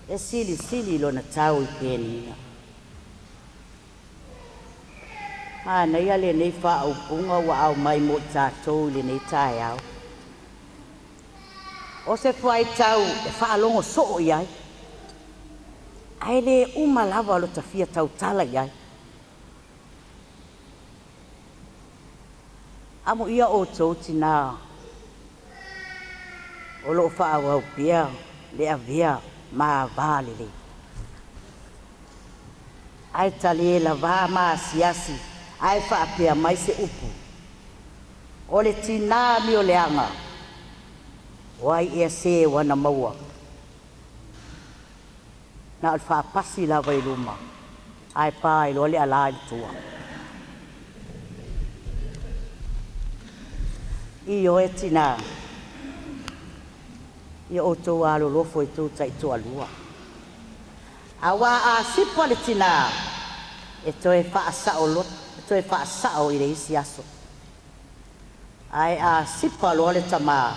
e silisili lona tau i penina. Manaia lenei faaupuga ua aumai mo i tatou i lenei taeao. O se fuaitau e faalogo soo i ai, ae le uma lava lo ta fia tautala i ai. Amuia outou tinā o loo faaauau pea le avea ma ava lelei. Ae talie lavā ma asiasi ae faapea mai se upu. O le tinā amioleaga, o ai ea se ua na maua. Na o le faapasi lava i luma, ae pa ai loa le alā i le tua. Ioe tinā, ia outou alolofo i tou taitoalua. Auā a sipa le tinā, e toe toe faasao i le isi aso. Ae a sipa loa le tamā,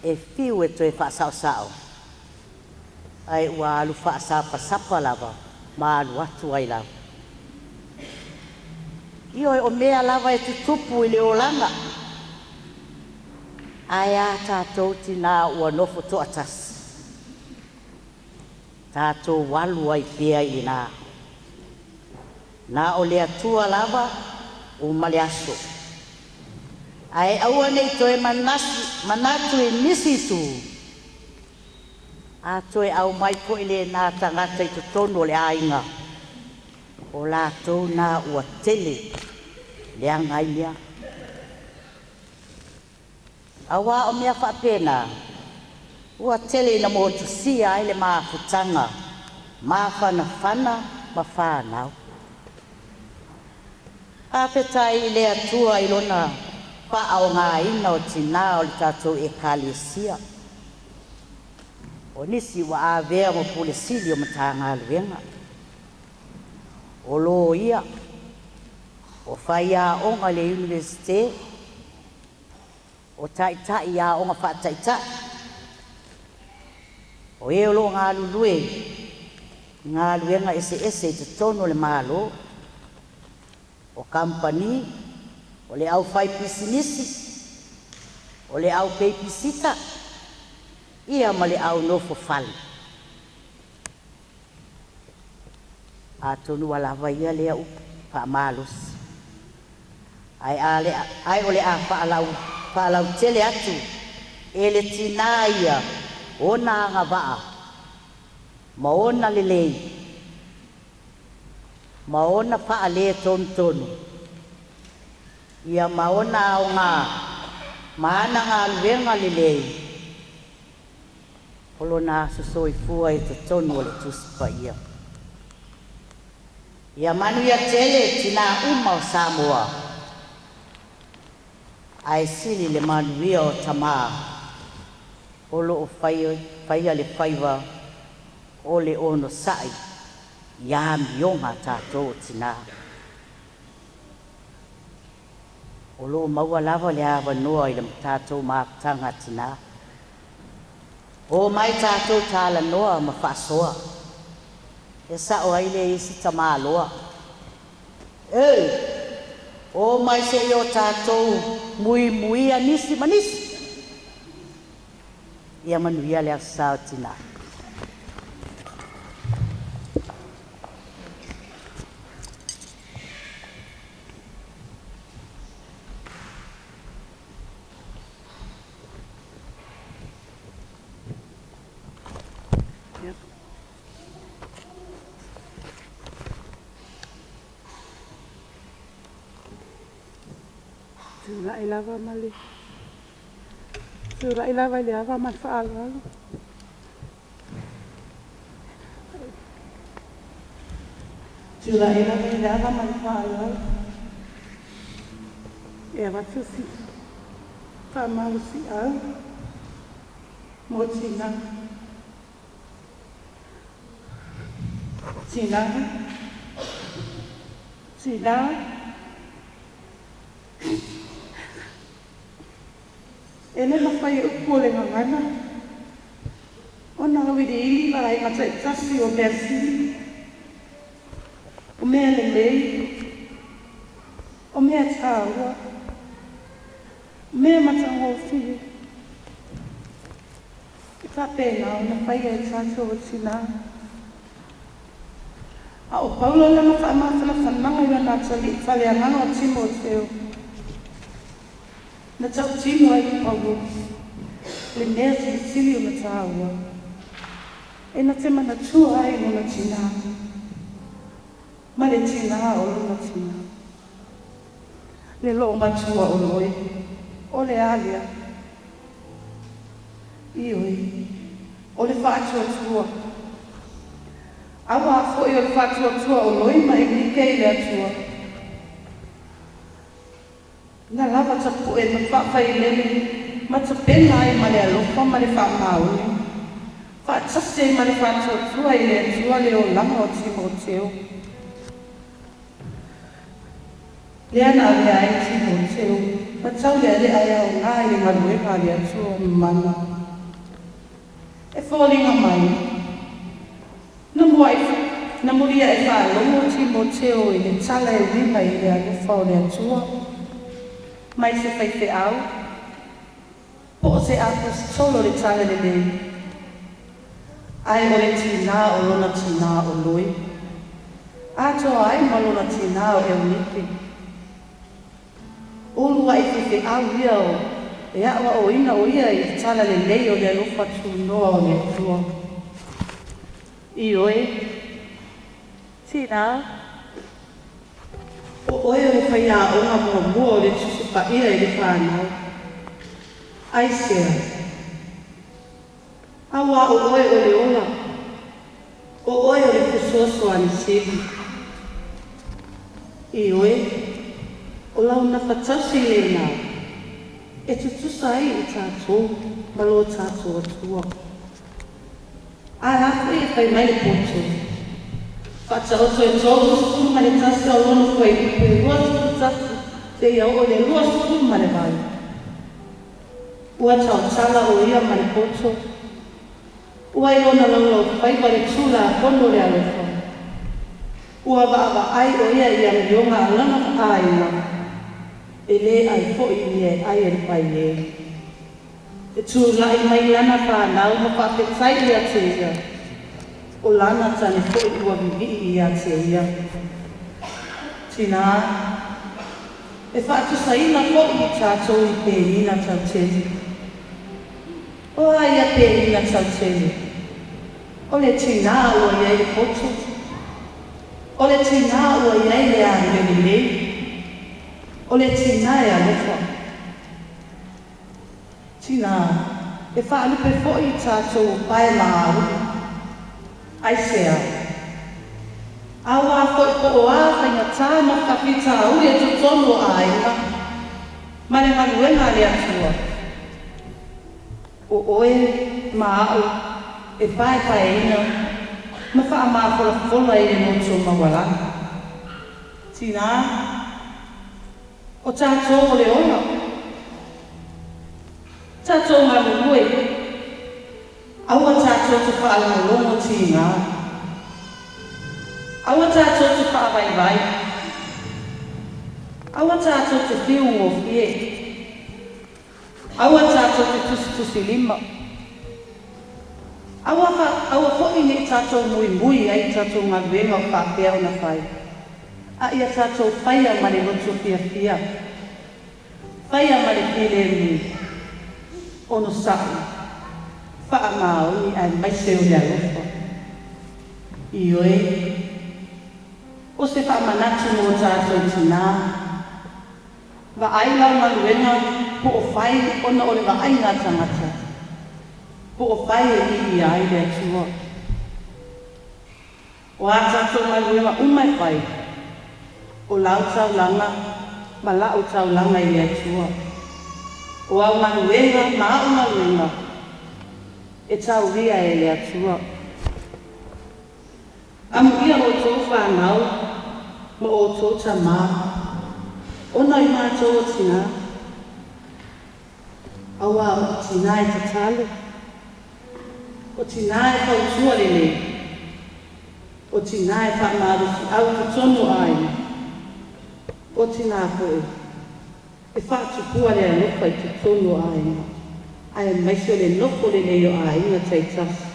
e fiu e toe faasaosao, ae ua alu faasapasapa lava ma alu atu ai lava. Ioe, o mea lava e tutupu i le olaga, ae a tatou tinā ua nofo toatasi, tatou alu ai pea i lenā. Na o le Atua lava uma le aso. Ae aua nei toe manatu i nisi itu, a toe aumai foi lenā tagata i totonu o le aiga, o latou na ua tele leaga ai mea. Auā o mea faapena, ua tele ina motusia ai le mafutaga mafanafana ma fanau. Faafetai i le Atua i lona faaaogāina o tinā o le tatou Ekalesia. O nisi ua avea ma pule sili o Matagaluega, o loia, o faiaoga i le Iunivesite, o taitai i aoga faataitai, o e o loo galulue i galuega eseese i totonu o le Malo, o kamupani, o le aufaipisinisi, o le au peipisita, ia ma le au nofo fale. Atonu ua lava ia lea upu faamalosi. Ae o le a faalautele atu e le tinā ia ona agavaa ma ona lelei ma ona faaletonutonu ia ma ona aogā ma ana galuega lelei o lona aso soifua i totonu o le Tusi Paia. Ia manuia tele tinā uma o Samoa, ae sili le manuia o tamā o loo faia le faiva o le onosai i amioga a tatou o tinā. O loo maua lava le avanoa i le tatou mafutaga a tinā. O mai tatou talanoa ma faasoa. E sa'o ai le isi tamāloa. E, o mai se'i o tatou muimuia nisi ma nisi. Ia manuia le Aso Sa o Tinā. Tula'i lava ma le tula'i lava i le ava ma le faaaloalo. Tula'i lava i le ava ma le faaaloalo. E avatu se faamalosiau mo tinā. Tinā, tinā, E le mafai e upu o le gagana ona auiliili vaega taitasi o mea sili, o mea lelei, o mea taua, o mea matagofie e faapena ona faia e tatou o tinā. A o Paulo lana faamafanafanaga i lana atalii faaleagaga o Timoteo, na tautino ai Paulo le mea silisili ona taua e na te manatua ai lona tinā ma le tinā o lona tinā. Le loomatua o Loi, o le a lea? Ioe, o le faatuatua. Auā foi o le faatuatua o Loi ma Eunike i le Atua. Na lava tapu'e ma faafailele ma tapena ai ma le alofa ma le faamaoni, faatasi ai ma le faatuatua i le Atua le olaga o Timoteo. Lea na avea ai Timoteo ma taulealea e aoga i le galuega a le Atua mamana. E foliga mai, na muai na muliaʻe faalogo Timoteo i le tala e uiga i le alofa o le Atua mai se faifeau po o se aposetolo o le talalelei, ae o le tinā o lona tinā o Loi, atoa ai ma lona tinā o Eunike. O uluaʻi faifeau ia o e aʻoaʻoina o ia i le talalelei o le alofa tunoa o le Atua. Ioe, tinā, o oe o le faiaoga muamua o le Tusi Paia i le fanau. Aisea? Auā o oe o le ola, o oe o le fesoasoani sili. Ioe, o lau gafatausi lenā e tutusa ai i tatou ma lo tatou Atua. A la foi e fai mai le poto? Faataoto e 31 o lona fuaiupu e 21 seia oo i le 28. Ua tautala o ia ma le poto, ua i lona laulaufaiva le Tulafono o le alofa. Ua vaavaai o ia i amioga a lona aiga, e lē ai foi i mea e ai e le paiē. E tula'i mai lana fanau ma faafetai ia te ia, o lana tane foi ua vivii ia te ia. Tinā, e faatusaina foʻi i tatou i penina tautele. O a ia penina tautele? O le tinā ua i ai le poto, o le tinā ua i ai le amio lelei, o le tinā e alofa. Tinā, e faalupe foʻi i tatou o pae ma auli. Aisea? Auā foi po o a faigata ma faafitauli e totonu o aiga ma le galuega a le Atua, o oe ma aʻu e paepaeina ma faamafolafola i le loto maualalo. Tinā, o tatou o le ola. Tatou galulue, aua tatou te faalogologo tigā. Aua tatou te faavaivai. Aua tatou te fiugofie. Aua tatou te tusitusilima. Aua, aua foʻi neʻi tatou muimui ai i tatou galuega o faapea ona fai, a ia tatou faia ma le loto fiafia, faia ma le filemu, onosaʻi, faamaoni aemaise o le alofa. Ioe, o se faamanatu mo tatou tinā. Vaai lau galuega po o fai ona o le vaaiga a tagata, po o fai e viia ai le Atua. O a tatou galuega uma e fai, o lau taulaga ma la'u taulaga i le Atua. O au galuega ma a'u galuega e taulia e le Atua. Amuia outou fanau ma outou tamā, ona i matou o tinā, auā o tinā e tatalo, o tinā e fautua lelei, o tinā e faamalosiau i totonu o aiga, o tinā foʻi e faatupua le alofa i totonu o aiga, aemaise o le nofo lelei o aiga taitasi.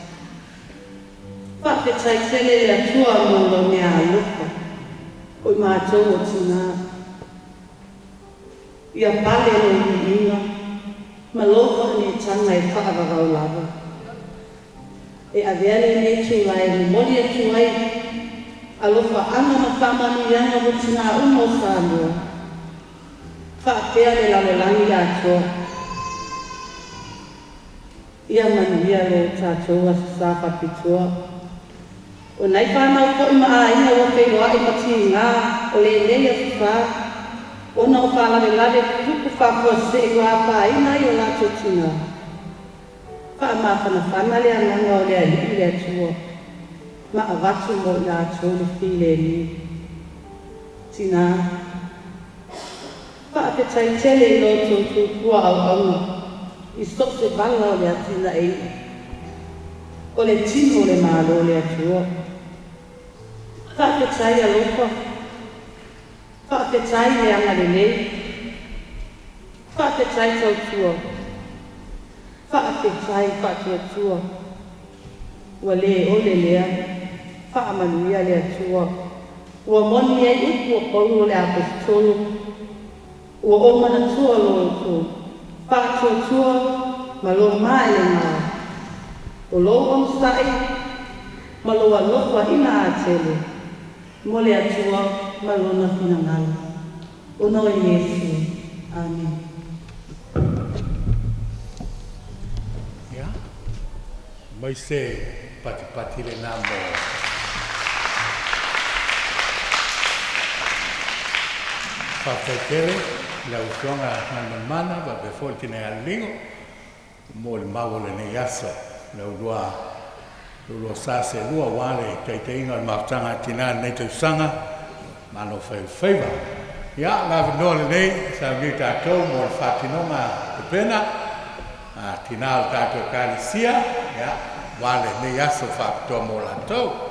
Faafetai tele i le Atua mo lau meaalofa o i matou o tinā. Ia pale lou viiga ma lou faaneetaga e faavavau lava. E avea lenei itulā e momoli atu ai alofaaga ma faamanuiaga mo tinā uma o Samoa, faapea le lalolagi atoa. Ia manuia lo tatou Aso Sa faapitoa. O nai fanau foʻi ma aiga ua feiloai ma tigā o lenei Aso Sa, ona o faalavelave tutupu faafuasei ua afaina ai o latou tinā, faamafanafana le agaga o le Alii le Atua ma avatu mo i latou le filemu. Tinā, faafetai tele i lo outou tautua auauna i so o se vala o le atinaeina o le tino o le Malo o le Atua. Faafetai alofa, faafetai le agalelei, faafetai tautua, faafetai faatuatua. Ua lē ole lea, faamanuia le Atua. Ua moni ai upu o Paulo le Aposetolo, ua ou manatua lo outou faatuatua ma lou maelegā, o lou onosaʻi ma lou alofa ina atele mo le Atua ma lona finagalo, ona o Iesu. Amene. Ia, mai se patipati lenā mo Faafetai tele i lau Afioga Galumalemana faapea foi le Tinei Aliligo mo le mau o lenei aso. Le ulua le ulua sa seelua aua le taitaiga o le mafutaga a tinā i lenei tausaga. Malo faifaiva. Ia, le avanoa lenei saunia i tatou mo le faatinoga pepena a tinā o le tatou Ekalesia, ia, aua lenei aso faapitoa mo latou.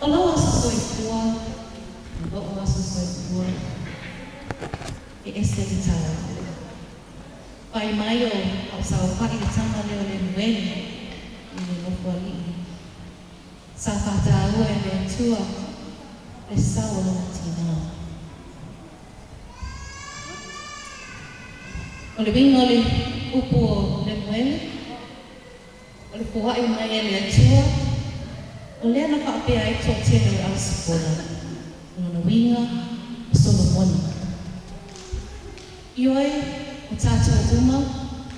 O lou aso soifua ma lo'u aso soifua e ese le taua. Fai mai o a'o saofa'i le tama lea o Lemueli i le nofoali'i. Sa fa'atāua e le Atua le sau o lona tinā. O le uiga o le upu o Lemuele, o le foa'i mai e le Atua, o lea na fa'apea ai to'atele o le ausikola. O lona uiga o Solomona. Ioe, o tatou uma,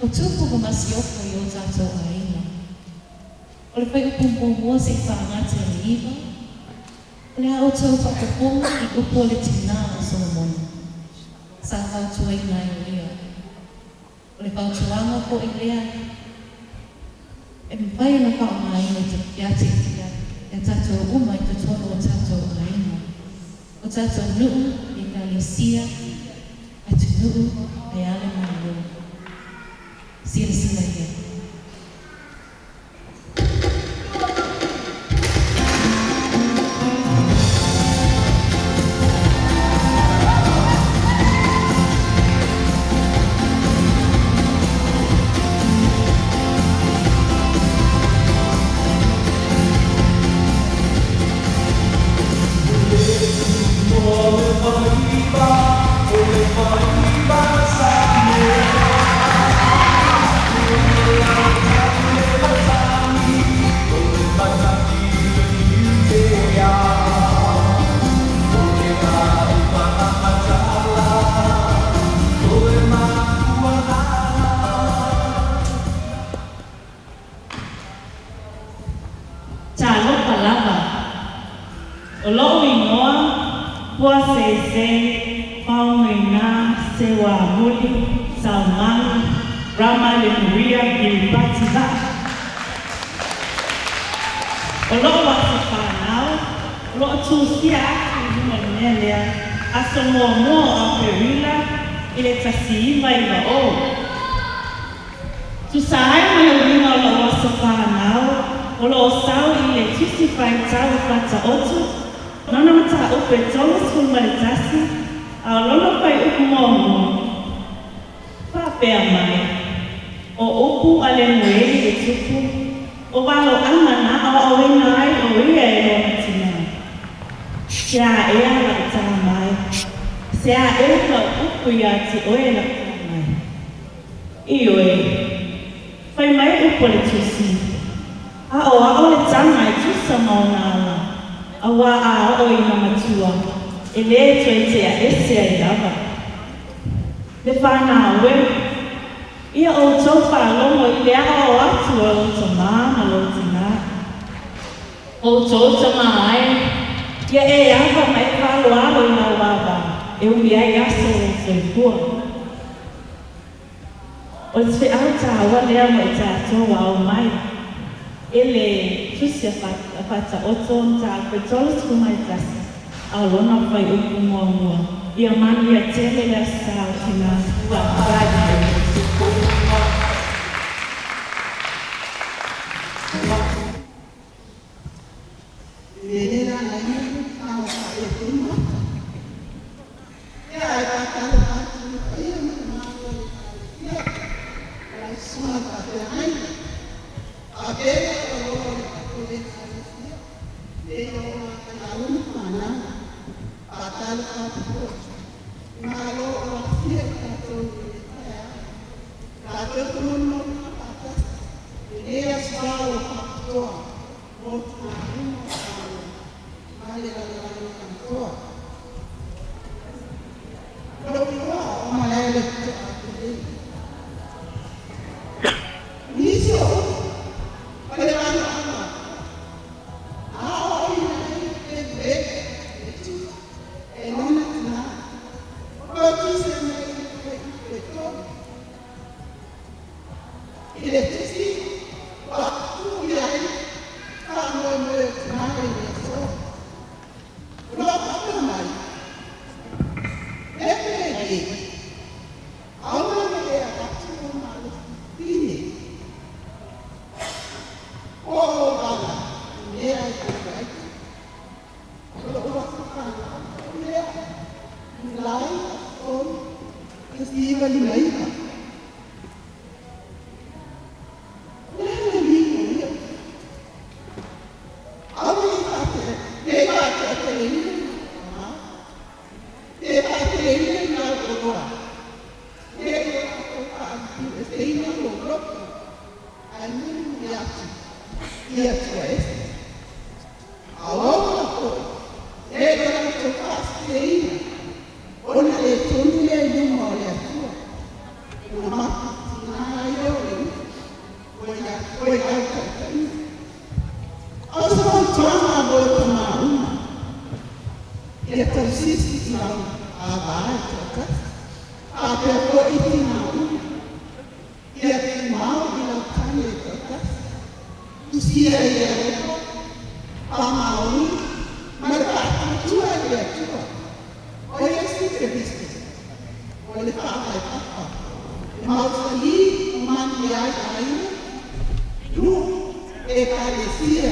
o tupu ma masiofo i o tatou aiga. O le fuaiupu 1 se'i fa'agata i le 9, o le a outou fa'afofoga i upu o le tinā o Solomona. Sa fautuaina ai o ia. O le fautuaga fo'i lea e mafai ona fa'aaogāina ia te ia tatou uma i totonu o tatou aiga. O tatou nu'u, ekalesia, atunu'u, ae a le Mālō. Silasila ia. Talofa lava. O lo'u igoa, Pua Seisei, Faumuina, Seuamuli, Saumalu, Rama Lemuria, Kiripati Va'a. O lo'u aso fanau, o lo'o tusia atu i luga le mea lea, aso 1 o Aperila i le 1990. Tusa ai ma le uiga o lo'u aso fanau, o lo'o sau i le tusi faitau o Faata'oto, lona mataupu e 31, a o lona fuaiupu 1, faapea mai, o upu a Lemueli le tupu, o valo'aga na aoa'oina ai o ia e lona tinā. Se a ea la'u tamā e, se a ea la'u upu iā te oe la'u tamā e. Ioe, fai mai upu o le tusi, a'oa'o le taga e tusa ma ona ala, auā a oo ina matua, e lē toe te'a ese ai lava. Le fanau e, ia outou faalogo i le a'oa'o atu a lou tamā ma lou tinā. Outou tamā e, ia e ava ma e fa'aloalo i lau vavā, e umi ai aso o lou soifua. O le fe'au tāua lea mo i tatou ua aumai e le tusi a Faata'oto mataupu e 31, a o lona fuaiupu 1. Ia manuia tele le Aso Sa o Tinā. Faafetai. 1959. O le a le uiga ia? Aua ne i faateateaina i lau ne faateaina i lau oloa. Ne i o tatou faalupelupeina lou loto ae mulimuli atu i Atua ese. Aoao foi, ne i o latou faaseseina, ona le tonu lea i luma o le Atua. Ona mafatitina ai lea o le upu ua i lau taitaiga. A o se fautuaga mo e tamā uma, ia tausisi i lau avā e toatasi, faapea foi tinā uma. Ia tumau i lau tane e toatasi. Tusia i le alofa, faamaoni, ma le faatuatua i le Atua. O Iesu Keriso, o le faavaepapa, e mausali ma manuia ai aiga, nuu, ekalesia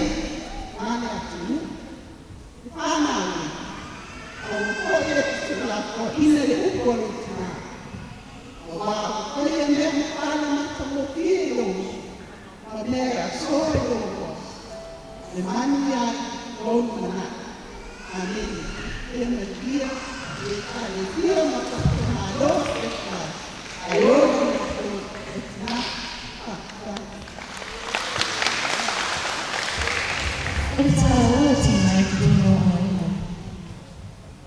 ma le atunuu. E fanau e, aua foi e te tuulafoaiina le upu a lou tinā. Auā ua faia mea mataala matagofie i lou uso, ma mea e asoa i lou loa, e manuia ai lou lumanai. Amene. Ia manuia i ekalesia ma tatou Malo faifai, ae ola le matou e tinā. Faafetai. O le tāua o tinā i totonu o aiga.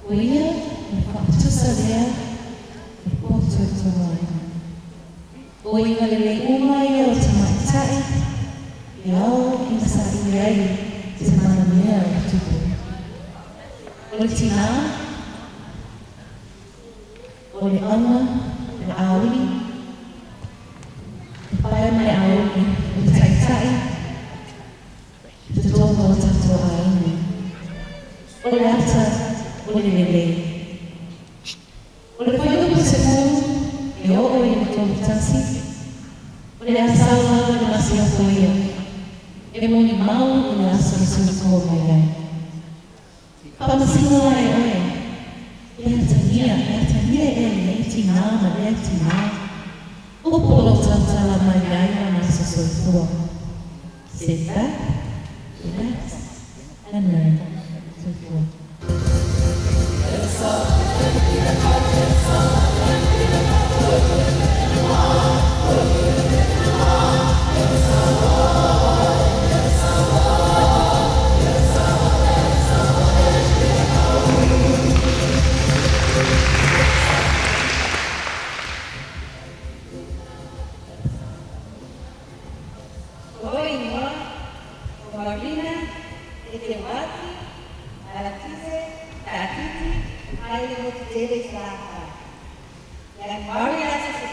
O ia, o le faatusa lea, o le poto i totonu o aiga. O iuga lelei uma ia o tamaitai, e ao ina saili ai se manomia o le tupu. O le tinā, o le auga, o le auli, le pae ma le auli, o le taitai, i totonu o tatou aiga. O le ata o le lelei. O le fuaiupu 10, e oo i le 31, o le a saulau e le masiofo ia, e molimau i le aso e soifua mai ai. Faamasino ai oe, e atagia, e atagia ea lenei tinā ma lea tinā, upu o loo tautala mai ai lona aso soifua. Sit back, relax, and learn. Soifua. O lou igoa, o Marina Eteuati Alatise Taatiti mai le motu tele i Salafai. Ianuari le aso 10,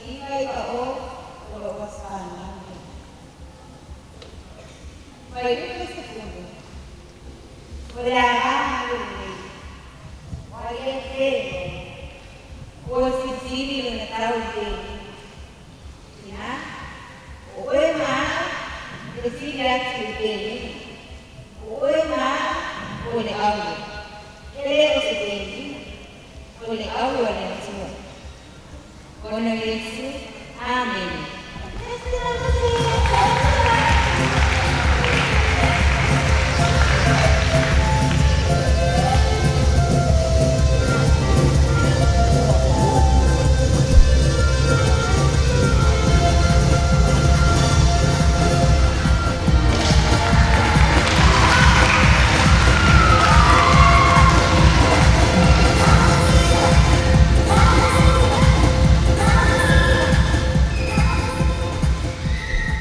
1990 o loo aso fanau lea. Fuaiupu e 10, o le avā malelei, ua ia te loa, ua silisili lona tau i pelina. Tinā, o oe ma a'u e sili atu i pelina. O oe ma a'u o le aue. E le o se pelina, o le aue a le Atua. Ona o Iesu. Amene.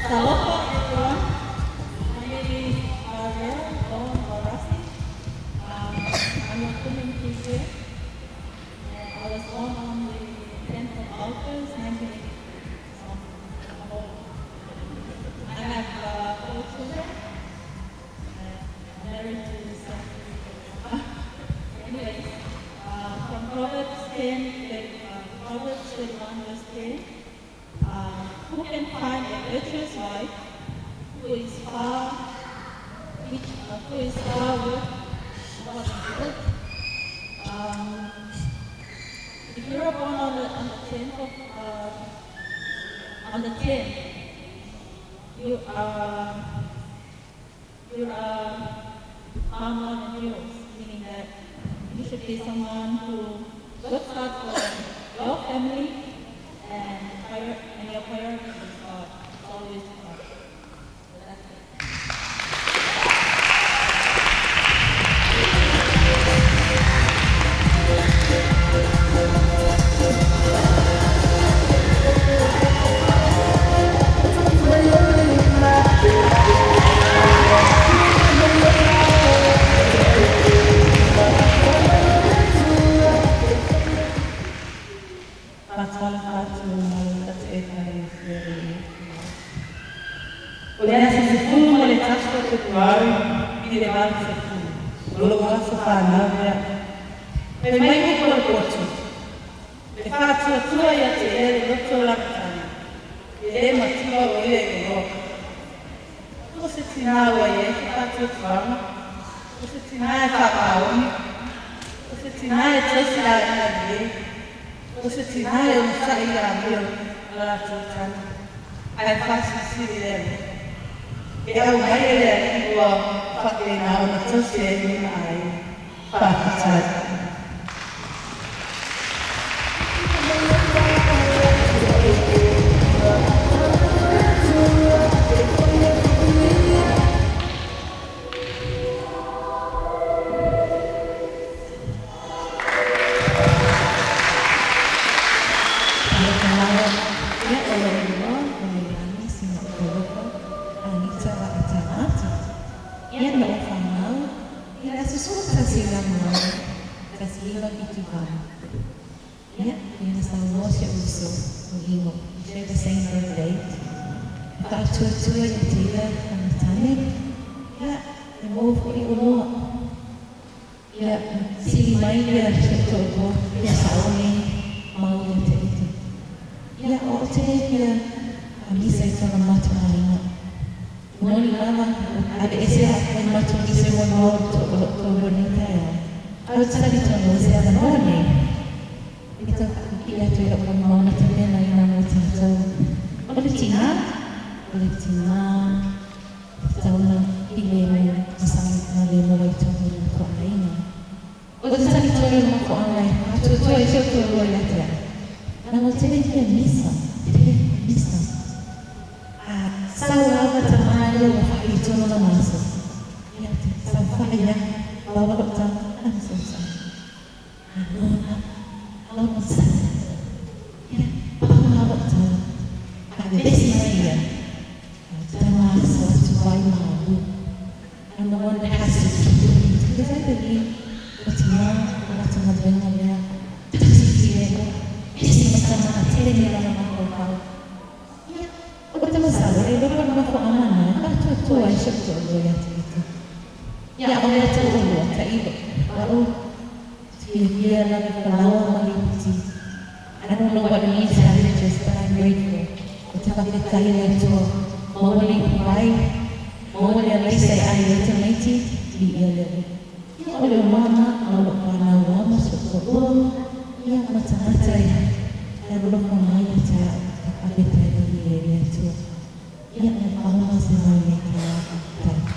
Talofa, everyone. My name is Ariel Dawn Barasi. I'm a woman teacher. And I was born on the 10th of August, 1980. So I'm old. I have 4 children. I'm married to some. Anyways, from Proverbs 10, Proverbs 31, verse 10, who can find a virtuous wife who is far, which, who is far worth more than gold? If you were born on the 10th of, on the 10th, you are arm on and heels, meaning that you should be someone who works hard for your family and your priority is God. It's always God. So that's it. O le aso sefulu ma le tasi o Fepuari i le 80, o lou aso fanau lea. Fai mai upu o le potu, e faatuatua ia te ia le loto o latana, e le matua o ia i le loa. O se tinā ua i ai se faatuatuaga, o se tinā e faamaoni, o se tinā e tausi aiga lelei, o se tinā e onosai ia amio ma latou tana, ae faasilisili le Alii. E au mai e le Alii ua faapena ona tausi ai lona aiga. Faafetai. Ia o lou igoa o Leilani Sinautolofa Anita Vaatagata. Ia na ou fanau i le aso 11 Ianuari 1978. Ia, ia na saunoa si o'u uso o Lino. We share the same birth date. E faatuatua ia te ia Amatane. Ia, e maua fo'i oloa. Ia, sili mai ia si o'u to'aloa, ia sa'o nei mau ia te ita. Ia, o o te le fia amisa i tona matuaiga. Moni lava, aveese le matou nisi o moa o to'alua nei taeao. Ae ou te talitonu o se avanoa nei e tau faapipii atu ai la'u molimau na tapenaina mo tatou. O le tinā, o le tinā tatau ona filemu ma saogalemu ai tonu i le matou aiga. O te talitonu i le mafuaaga e faatuatua ai si ou toalua ia te a'u. Leaga ou te le fia misa, te le fia misa. A sau lava tamā ia ua faaletonu lana aso. Ia te saofai ai lava lou tama, I'm so sorry. Aloha, aloha sasa. Ia, pau lava lou tala. Faavevesi mai ia. Ae ou te tago aso atu ai malu. I'm the one that has to keep doing it because I believe o tinā o latou galuega lea. Tasi filemu, ese ma tamā tele nei lana mafaufau. Ia, o te masalo e iloa le mafuaaga lena e faatuatua ai si ou toalua ia te ita. Ia, o mea tau oloa, tailo, a'u, te fiafia lava i falaoa ma lipoti. I don't know what it means to have riches, but I'm grateful. Ou te faafetai i le Atua, maua le ipuvai, maua le alaisa e ai ai tamaiti, viia le Alii. Ia, o le omana ma lou fanau lava ma si ou toalua, ia ma tagata e alolofa mai ia te a'u, te faafetai malie i le Atua. Ia, na pau lena o se mau i lenei taeao, faafetai.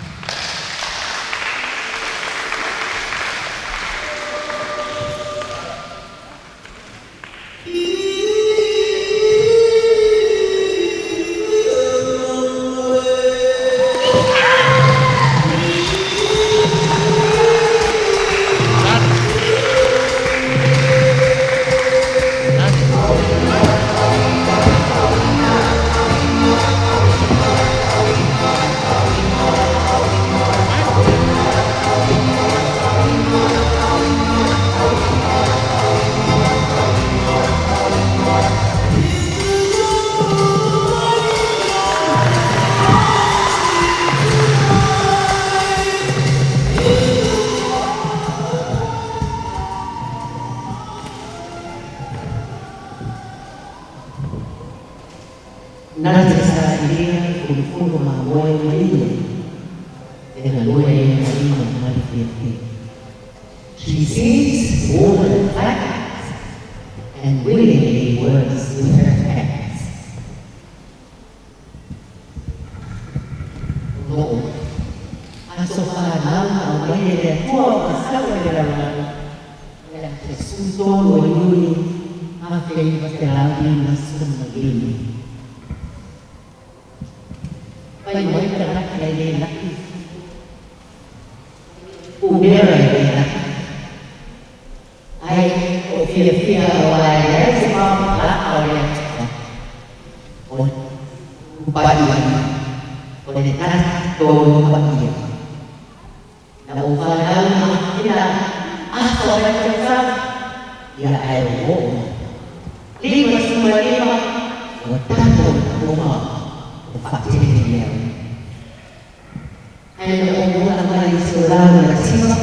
Na te sailia fulufulu mamoe ma ia e galue ai ma lima ma le fiafia. She sees all the facts and willingly works with her hands. Loo, aso whanau na o mai e le atua o ka sau e le lalolagi, le te sutolu o Iuni, 1915. Pai mai tagata e le laki, umera e le laki. Ai o fiafia o ai leai se mamalaa o le Atua. O pai o le tatou paia. Na ou fanau ina aso mai tausaga, ia ae ua oo mai. 55 ua tatou uma o faatele mea uma. Ae na ou ula mai i se olaga mativa,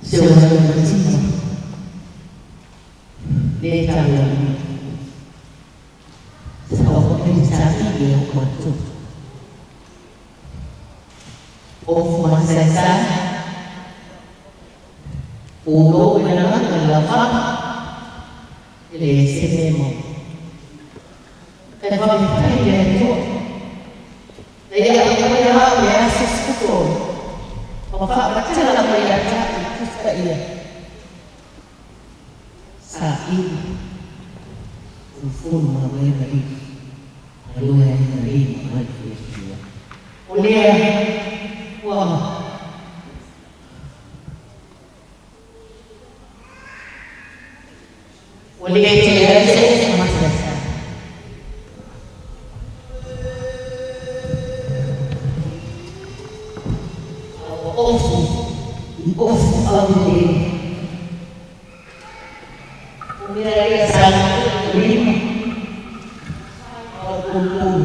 se olaga mativa, le taualii. Sa oo ai saili e o matou. O fumasaisai, pulou i lalaga i laufaga, e le se mea mau. Ae faafetai i le Atua, na ia aumaia au i le aso 13, ma faamatala mai ia te au i Tusi Paia. Saili, fulufulu mamoe ma lima, galue ai ma lima ma le fiafia. O lea ua Ua le tele ai se ofu masaisai. A ua ofu i ofu aulelei. O mea ia sa galue i lima ma lou pulupulu.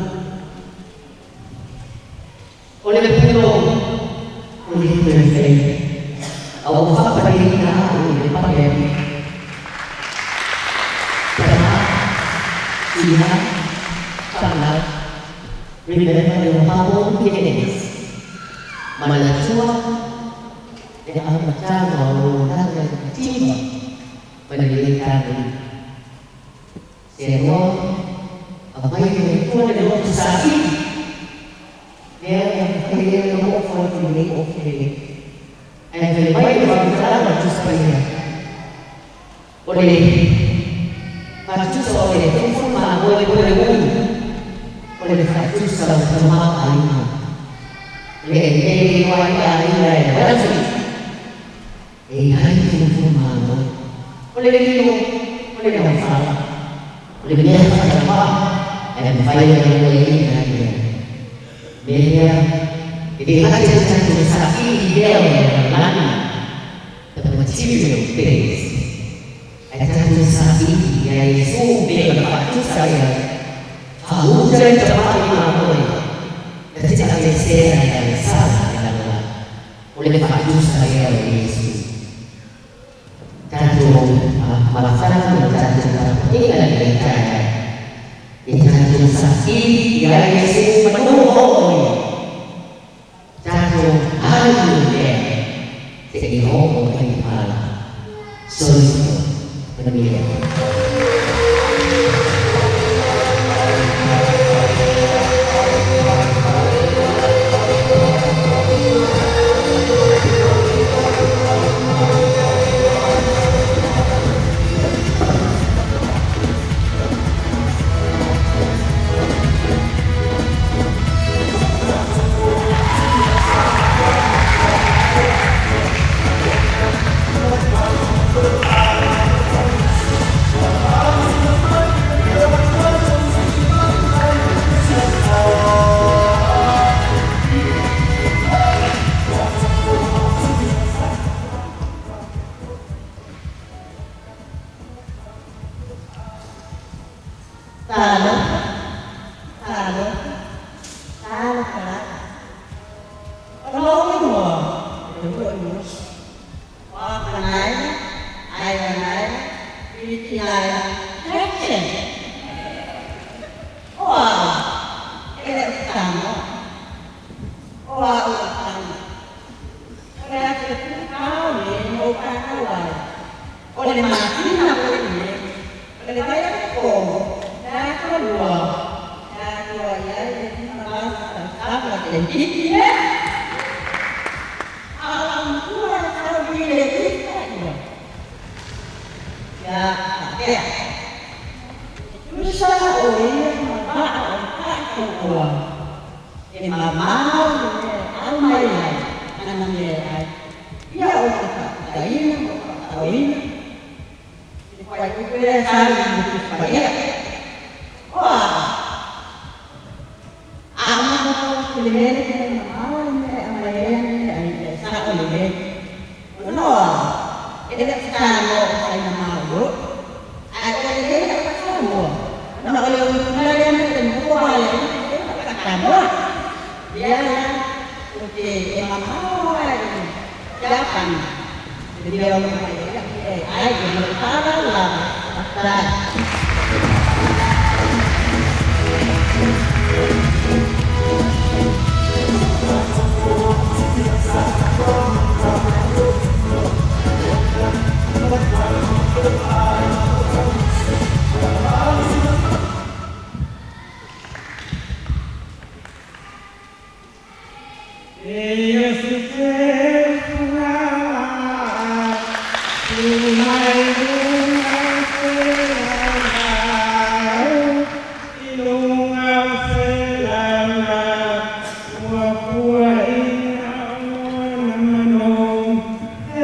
O le pulou o le toe faia, a ua faapaleina au i le pale alii. Tama, tina, fanau, remember your humble beginnings. Manatua le amataga o lou olaga i le mativa ma le lē tagolima. Se aloa, aumai le Atua le loto saili, lea e mafai ai ona ofo atu i lenei ofu lelei. Ae fai mai le faamatalaga o le Tusi Paia, o le faatusa o le fufu mamoe po le ulu, o le faatusa o le tamaoaiga. Le e iloa ai aiga e wealthy, e i ai fufu mamoe. O le lilo, o le laufala, o le mea faatauvaa, ae mafai ona galueaiina ai lea. Mea lea, e le gata i tatou saili lea o le lalolagi, the material things, ae tatou saili ia Iesu pei ona faatusa ai au, faauta i tamai mamoe, na te aveesea i agasala i le lalolagi. O le faatusa lea o Iesu. Tatou mafana ma tatou tapuaiga i lenei taeao, e tatou saili ia Iesu manu oo ia. Tatou alu lea seia oo mai i pala. Soifua manuia. Talofa, talofa, talofa lava. O lou igoa o le Uaʻi o Apanaina, Aiwanaina, Filitinaina, Jackson. O au, e le o se Samoa. O au o le tama. O le aso 14 o Me na ou fanau ai. O le masina foi lenei, o le vaiaso na atoa na atoa i ai le 54 tausaga tlaititi lea. A o lau matua e tau i le tusa ia. Ia faapea. E tusa o ia ma vaa o le faatautoa e mamao le mea e aumai ai ana mea e ai. Ia o te faaputaina ma o faataoina. Le fuaiupu lea sa i le Tusi Paia. O a? A o mafaufau atu i le mea lea e mamao le mea e aumai ai ana mea ai, ia e sao lelei. Ona o a? E le o se Samoa o saina maoioi. Ae ua lelei lau faa-Samoa, ona o le uiga lea na te nofo ala ai lelei lau faa-Samoa. Ia la, ou te e mamao lava i Siapani le mea o lo o mai ai lau mea e ai, ia ma lou faaaloalo lava. Faafetai. E se te fuga tu mai lunga se lau i lunga o se lala ua pua ina o na manu e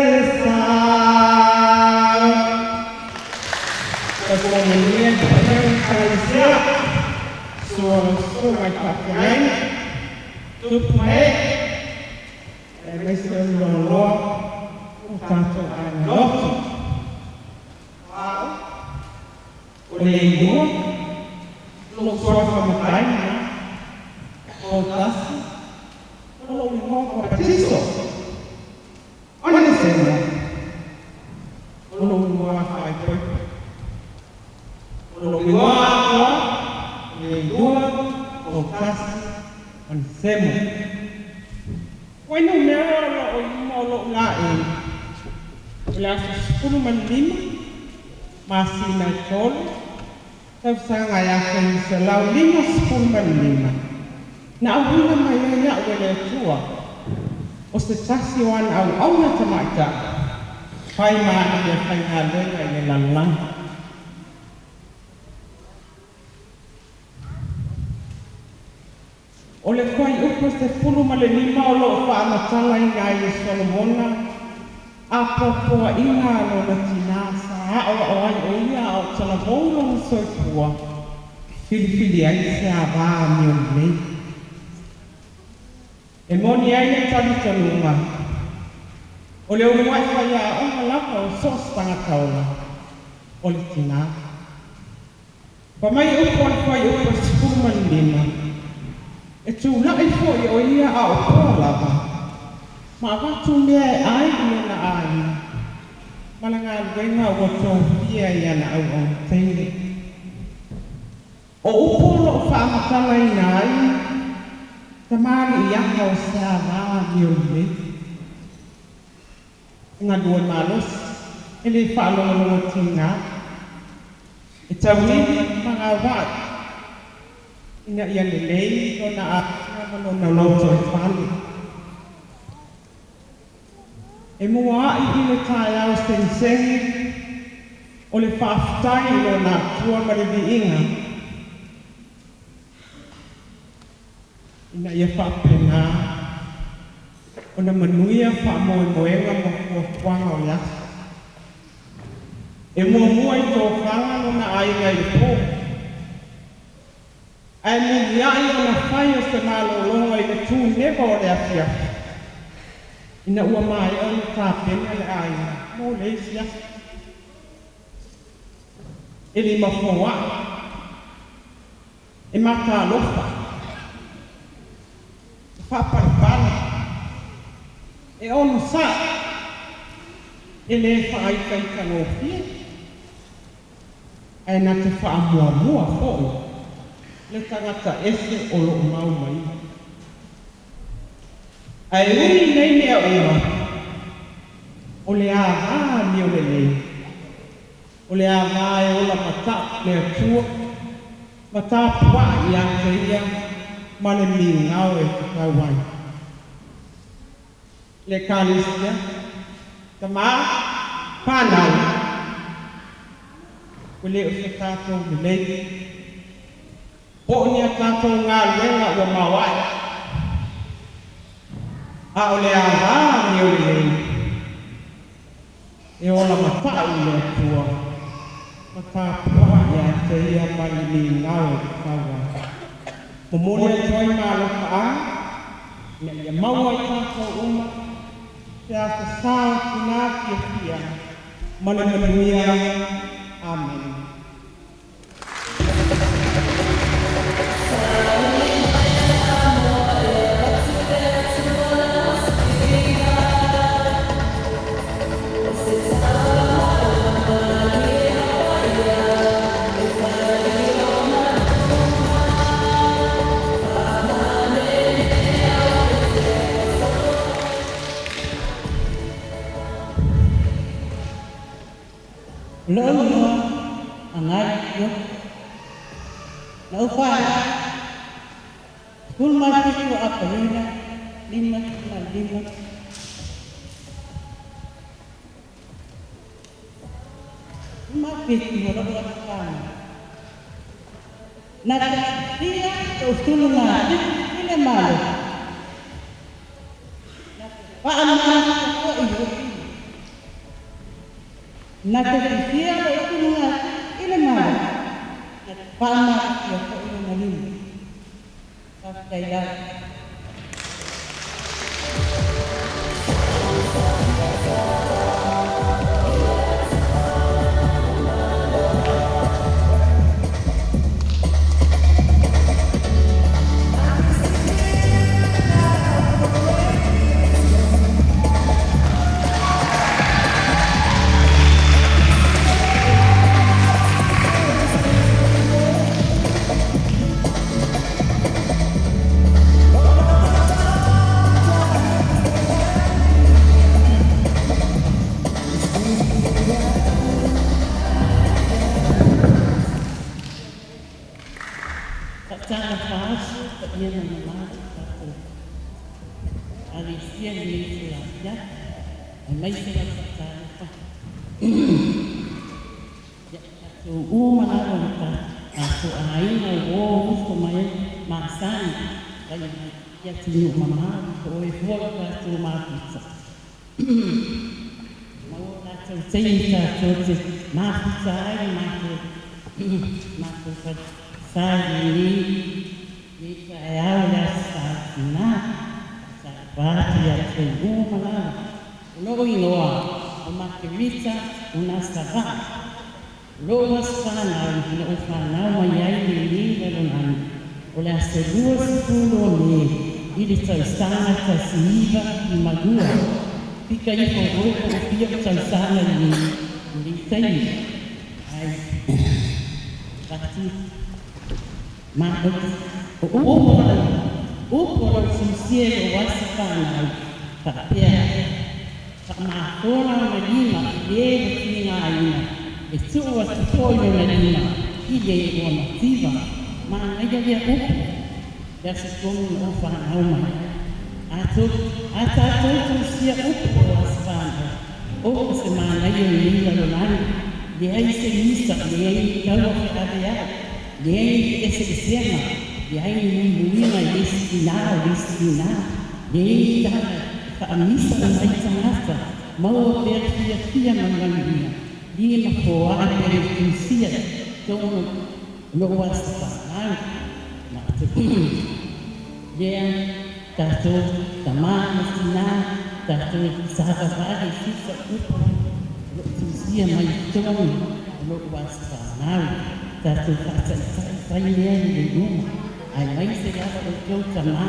le sa. Tatua manuia le paia o le Ekalesia, sua lau susuga i faafeagaiga, tupu ma ee, aemaise o le loaloa o tatou aiga lotu. Au, o le igoa, lou suafa matai lena, Poutasi, o lou igoa papatiso. O Onesemo, o lou igoa faaipoipo. O lou igoa atoa, o le igoa Poutasi Onesemo. Ua numera o loo i luma o lou laei, o le aso 15 masina e 3, tausaga e 1955, na auina mai ai a'u e le Atua o se tasi o ana auauna tamaitai fai ma ana meafaigaluega i le lalolagi. O le fuaiupu e 15 o loo faamatalaina ai e Solomona apoapoaiga a lona tinā sa aoao ai o ia a o talavou lona soifua, filifili ai se avā amio lelei. E moni ai le talitonuga, o le uluai faiaoga lava o so o se tagata ola, o le tinā. Fa mai upu o le fuaiupu e 15, e tula'i fo'i o ia a o poa lava, ma avatu mea e ai i lona aiga, ma le galuega ua tofia i ana auauna teine. O upu o loo faamatalaina ai tamaliiaga o se avā amio lelei. E galue malosi, e lē faalogologo tigā, e tauivi ma gaua'i, ina ia lelei lona aiga ma lona lotoifale. E muaai i le taeao segisegi o le faafetai i lona Atua ma le viiga, ina ia faapenā ona manuia faamoemoega ma fuafuaga o le aso. E muamua i tofaga lona aiga i le pō, ae muliai ona fai o se malologa i le tuneva o le afiafi, ina ua maea ona tapena le aiga mo le isi aso. E limafoa'i, e matalofa, e faapalepale, e onosa'i, e lē faaitaitagofie, ae na te faamuamua fo'i le tagata ese o loo mau maia. Ae ui nei mea uma, O le avā amio lelei. O le avā e ola mata'u le Atua ma tapua'i iā te ia ma le migao e tatau ai. Le Ekalesia, tamā, fanau, ua lē o se tatou lelei. Po o ni a tatou galuega ua maoaʻe. A o le avā amio lelei e ola mata'u i le Atua ma tapua'i iā te ia ma le migao e tatau ai. Momoli atu ai ma alofaaga ina ia maua i tatou uma se aso sā o tinā fiafia ma le manuia. Amene. Lo'u igoa Agai Ioki. Na ou fanau 17 o Aperila 55. 57 o lo'u aso. Na te fia o tuluga i le malo. Na te faamamalia fo'i o Na te fia o tuluga i le malo. Na te faamamalia fo'i o na lima. Faafetai lava. Faatalofa atu paia ma mamalu o tatou Alesia i lenei itula afiafi, aemaise lava faatalofa ia tatou uma lava o tatou aiga ua o ufo mai ai masani mai i atunuu mamao po o e fua o tatou mafuta. Maua tatou taimi tatou te mafuta ai matou matou sa i lenei taeao i le aso Sa tinā. Faatalofa atu ia te uma lava. O lo'u igoa o Makerita Unasava'a. O lo'u aso fanau na ou fanau mai ai lenei lalolagi o le aso 20 o Me i le tausaga 1952. Pika ifo oe po o fia o tausaga i lenei taimi. Ai fatu ma o upu o lou tusia i lou aso fanau faapea: Faamāfola ona lima i lē ua tigaina, e tuu atu fo'i lona lima i lē ua mativa. Manaia lea upu le aso tonu na ou fanau mai ai. A tatou tusia upu o aso fanau, o se manaia o lenei lalolagi, leai se misa, leai ni taua feaveai, leai ni fe'ese'esega, leai ni muimuiga i le isi tinā o le isi tinā, leai ni tala e fa'amisa uma ai tagata. Maua pea le fiafia ma le manuia lima foa'i pe le tusia tonu lo'u aso fanau. Ma lea tatou tamā ma tinā tatou savavali i fisa upu o lo'o tusia mai i totonu o lo'u aso fanau. Tatou fa'ata'ita'i fai mea lelei uma, aemaise lava outou tamā,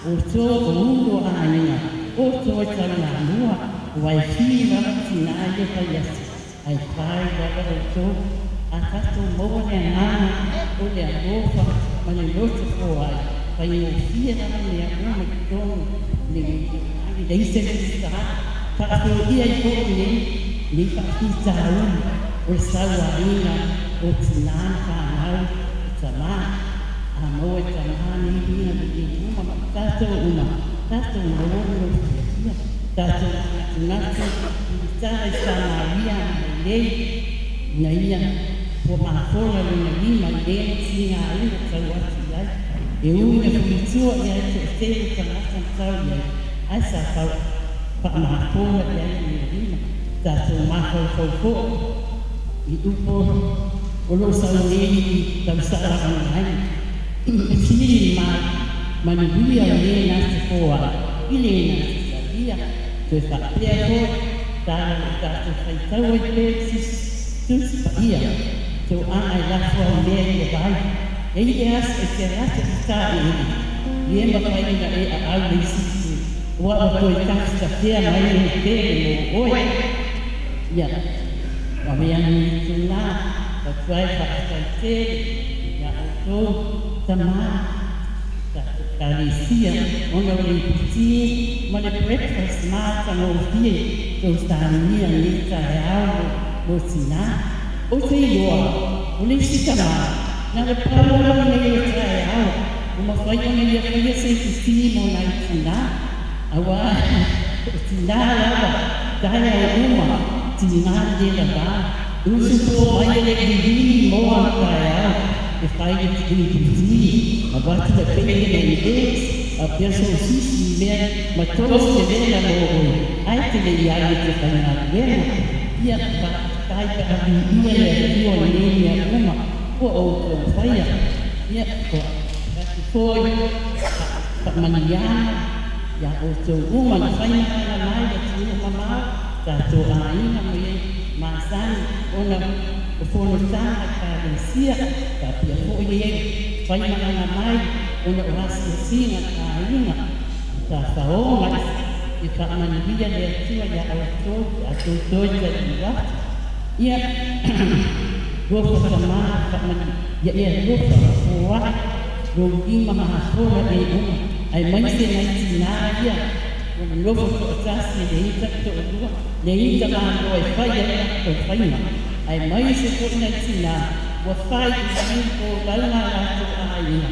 outou o ulu o aiga, outou e taulamua, ua e fiu lava tinā ia fai atu, ae fai lava outou. A tatou maua le agaga o le alofa ma le loto foai, faigofie lava mea uma i totonu lenei lalolagi. Leai se lusā. Faafoia ai foʻi nei nei faafitauli o le sauaina o tinā ma fanau i tamā. A maua e tamā nei uiga lelei uma ma tatou uma, tatou maua le lou fiafia. Tatou manatunatu i le tala i Samaria agalelei ina ia ua mafola lona lima i lē na tigaina tau atu i ai. E ui na fulitua i ai toʻatele tagata ma tau i ai, ae sa fau faamafola i ai lona lima. Tatou mafaufau foʻi i upu o loo sau nei i tausaga aogaina e sili ma manuia o lē na te foaʻi i lē na te salia. Toe faapea foʻi tala o tatou faitau ai pea i Tusi Paia, toaga e lafo au mea i le vai, e i le aso e te alu atu i taʻeʻele, ie mafai ona e aʻau le isi itu, ua ua toe tafetafea mai le tele mo oe. Ia, ua mea nei itulā, avatu ai faafetai tele iā outou tamā, tatou Ekalesia, ona o le iputi ma le breakfast matagofie tou tagia i lenei taeao mo tinā. Ou te iloa, o le isi tamā, na o le pau lava lenei o taeao ua mafai ona ia faia se iputi mo nai tinā, auā o tinā lava taeao uma, tigā le lavā, usu pō mai e le liligi moa o le taeao e fai le iputi, avatu le bacon and eggs, a pea sosisi i mea ma toast e vela mo oe, ae te le i ai e te faigaluega. Ia, faafetai pe a viia le Atua i nei mea uma ua outou faia. Ia, ua avatu foi faamanuiaga iā outou uma na faimalaga mai i atunuu mamao, tatou aiga ma e masani ona o fonotaga a Ekalesia, faapea foʻi e faimalaga mai ona o asiasiga a aiga tafaoga. E faamanuia le Atua iā outou pe a tou toe taliu atu. Ia alofa tamā, faamanu ia e alofa foaʻi lou lima mahafola e uma, aemaise nai tinā ia ua nonofo toʻatasi e leai taʻu toʻalua, leai tamāloa e fai ai latou faiga, aemaise foʻi nai tinā ua fai i lagi folauga a latou aiga,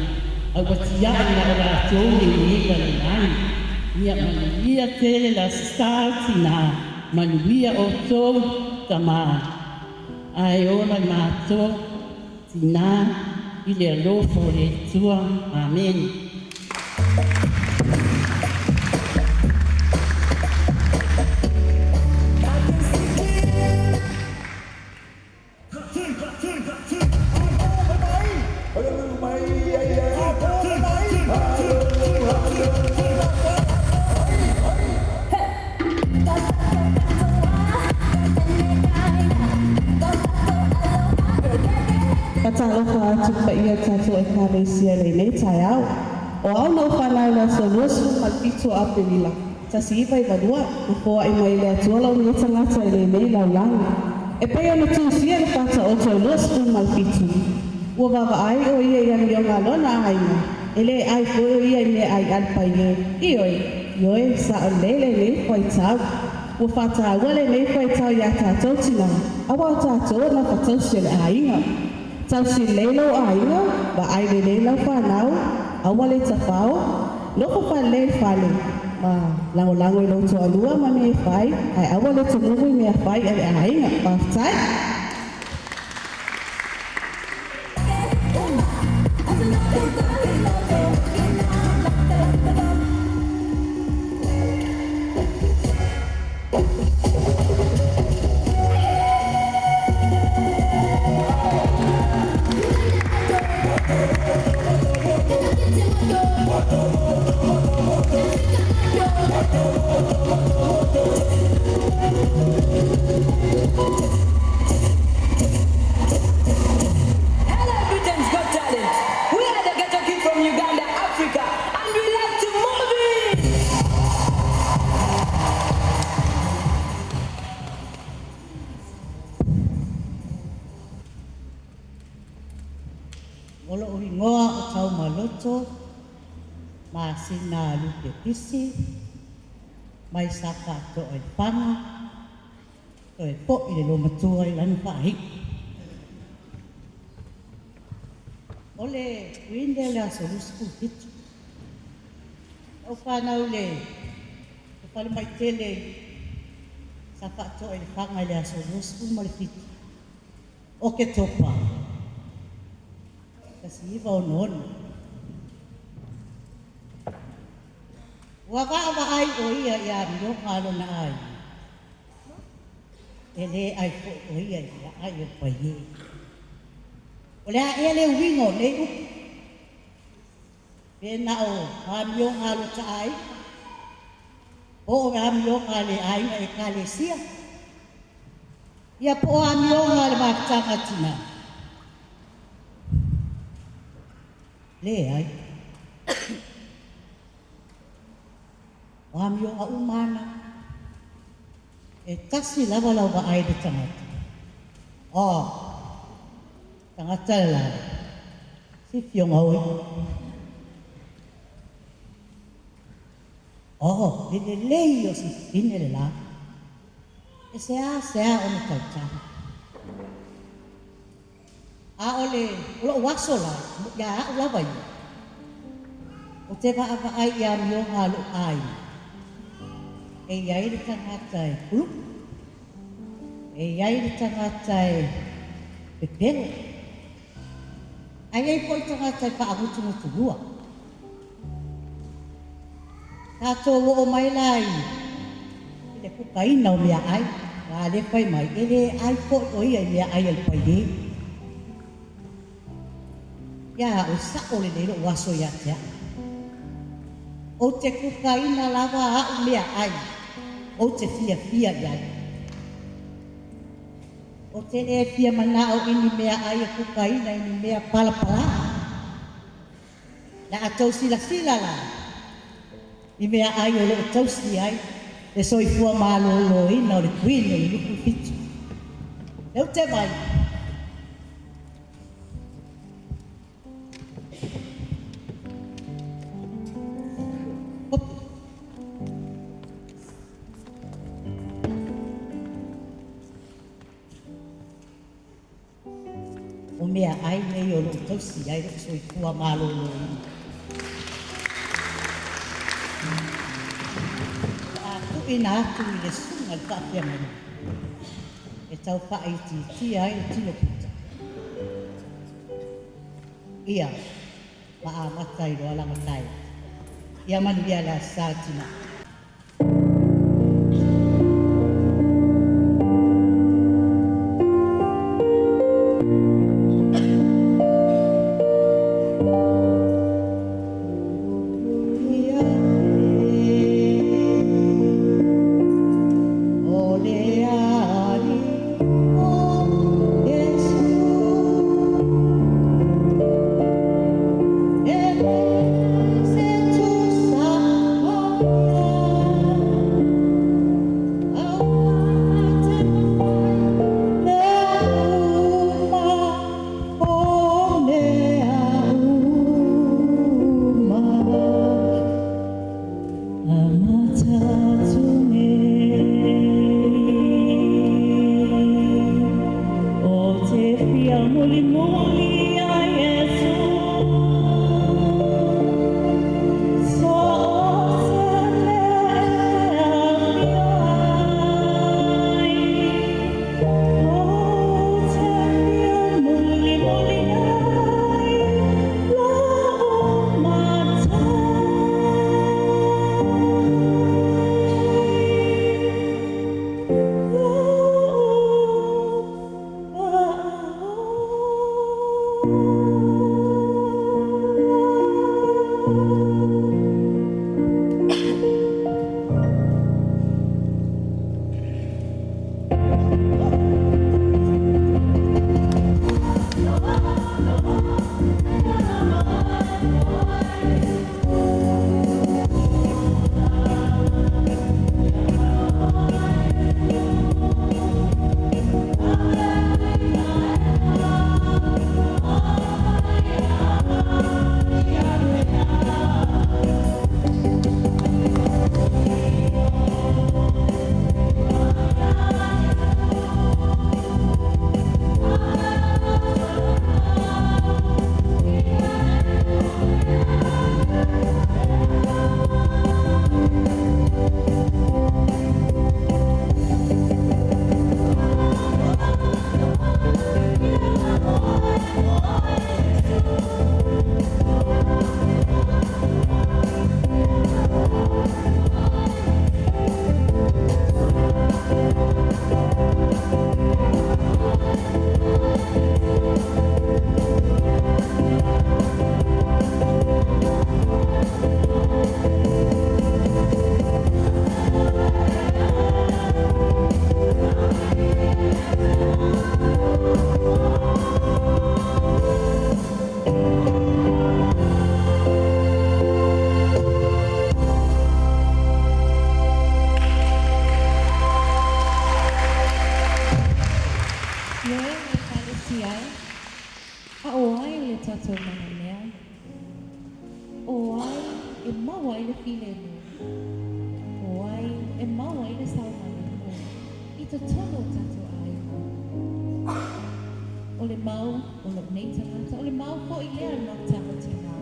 a ua tiaʻi na o latou le lega lelagi. Ia manuia tele le Aso Sa o Tinā, manuia outou tamā, ae ola matou tinā i le alofa o le Atua. Amene. Faatalofa atu i le paia o le tatou Ekalesia i lenei taeao. O au na ou fanau i le aso 27 o Aperila, 1992, na foai mai e le Atua lou nei tagata i lenei lalolagi. E pei ona tusia i le Faataoto e 27, ua vaavaai o ia i amioga a lona aiga, e le ai foi o ia i meaai a le paiē. Ioe, ioe, sao lelei lenei fuaitau. Ua faataua lenei fuaitau iā tatou tinā, auā o tatou o gafatausi o le aiga. Tausi lelei lou aiga, vaai lelei lau fanau, aua le tafao, nofo faalelei i le fale, ma lagolago i lou toalua ma mea e fai, ae aua le tumumu i mea fai a le aiga. Faafetai. Hello, Britain's Got Talent. We are the Ghetto Kids from Uganda, Africa, and we love to move it! O lo'u igoa o Taumaloto Masina Lupe Pisi. Mai sa faatoa i le faga, toe fo'i le lomatua i lana faai'i. O le uine o le aso 27. Ou fanau le fale mai tele sa faatoa i le faga i le aso 27 o Ketopa 1966. Ua vaavaai o ia ia amioga a lona aiga, e lē ai fo'i o ia i meaai o le paiē. O le a ea le uiga o nei upu? Pe na o amioga a lo taaiga, po o amioga a le aiga ekalesia, ia po o amioga a le mafutaga a tinā? Leai. O amioga uma ana, e tasi lava lau vaai i le tagata. O, tagata le la, si fioga oi. O, le lelei o si fine le la. E se a se a ona tautala. A o le o lou aso la, ia a'u lava ia. O te vaavaai i amioga a lou aiga. E iai le tagata e kuluku. E iai le tagata e pepelo. Ae iai fo'i tagata e faagutugutulua. Tatou oo mai la i le kukaina o meaai, a lea fai mai, e lē ai fo'i o ia i meaai a le paiē. Ia a'u e sa'o lelei lo'u aso ia te a'u. Ou te kukaina lava a'u meaai, ou te fiafia i ai. Ou te lē fia mana'o i ni meaai e kukaina i ni mea palapalā. Le a tou silasila la i meaai o lo'o tausi ai le soifua malōlōina o le Queen o le 27. E ou te vai. O meaai nei o lo'o tausi ai lo'u soifua malōlōina. O le a tu'uina atu i le susuga i le faafeagaiga e tau faaitiitia ai le tino puta. Ia, ma amata ai loa lana tae. Ia manuia le Aso Sa tinā. O le Alii o Iesu, e leai se tusa o ia, aua te mafai mea uma, o mea uma. Amata atu nei, ou te fia mulimuli ia Iesu. So o se mea e afio ai, ou te fia mulimuli ai lou mate. lenei tagata, o le mau fo'i lea a le mafutaga o tinā.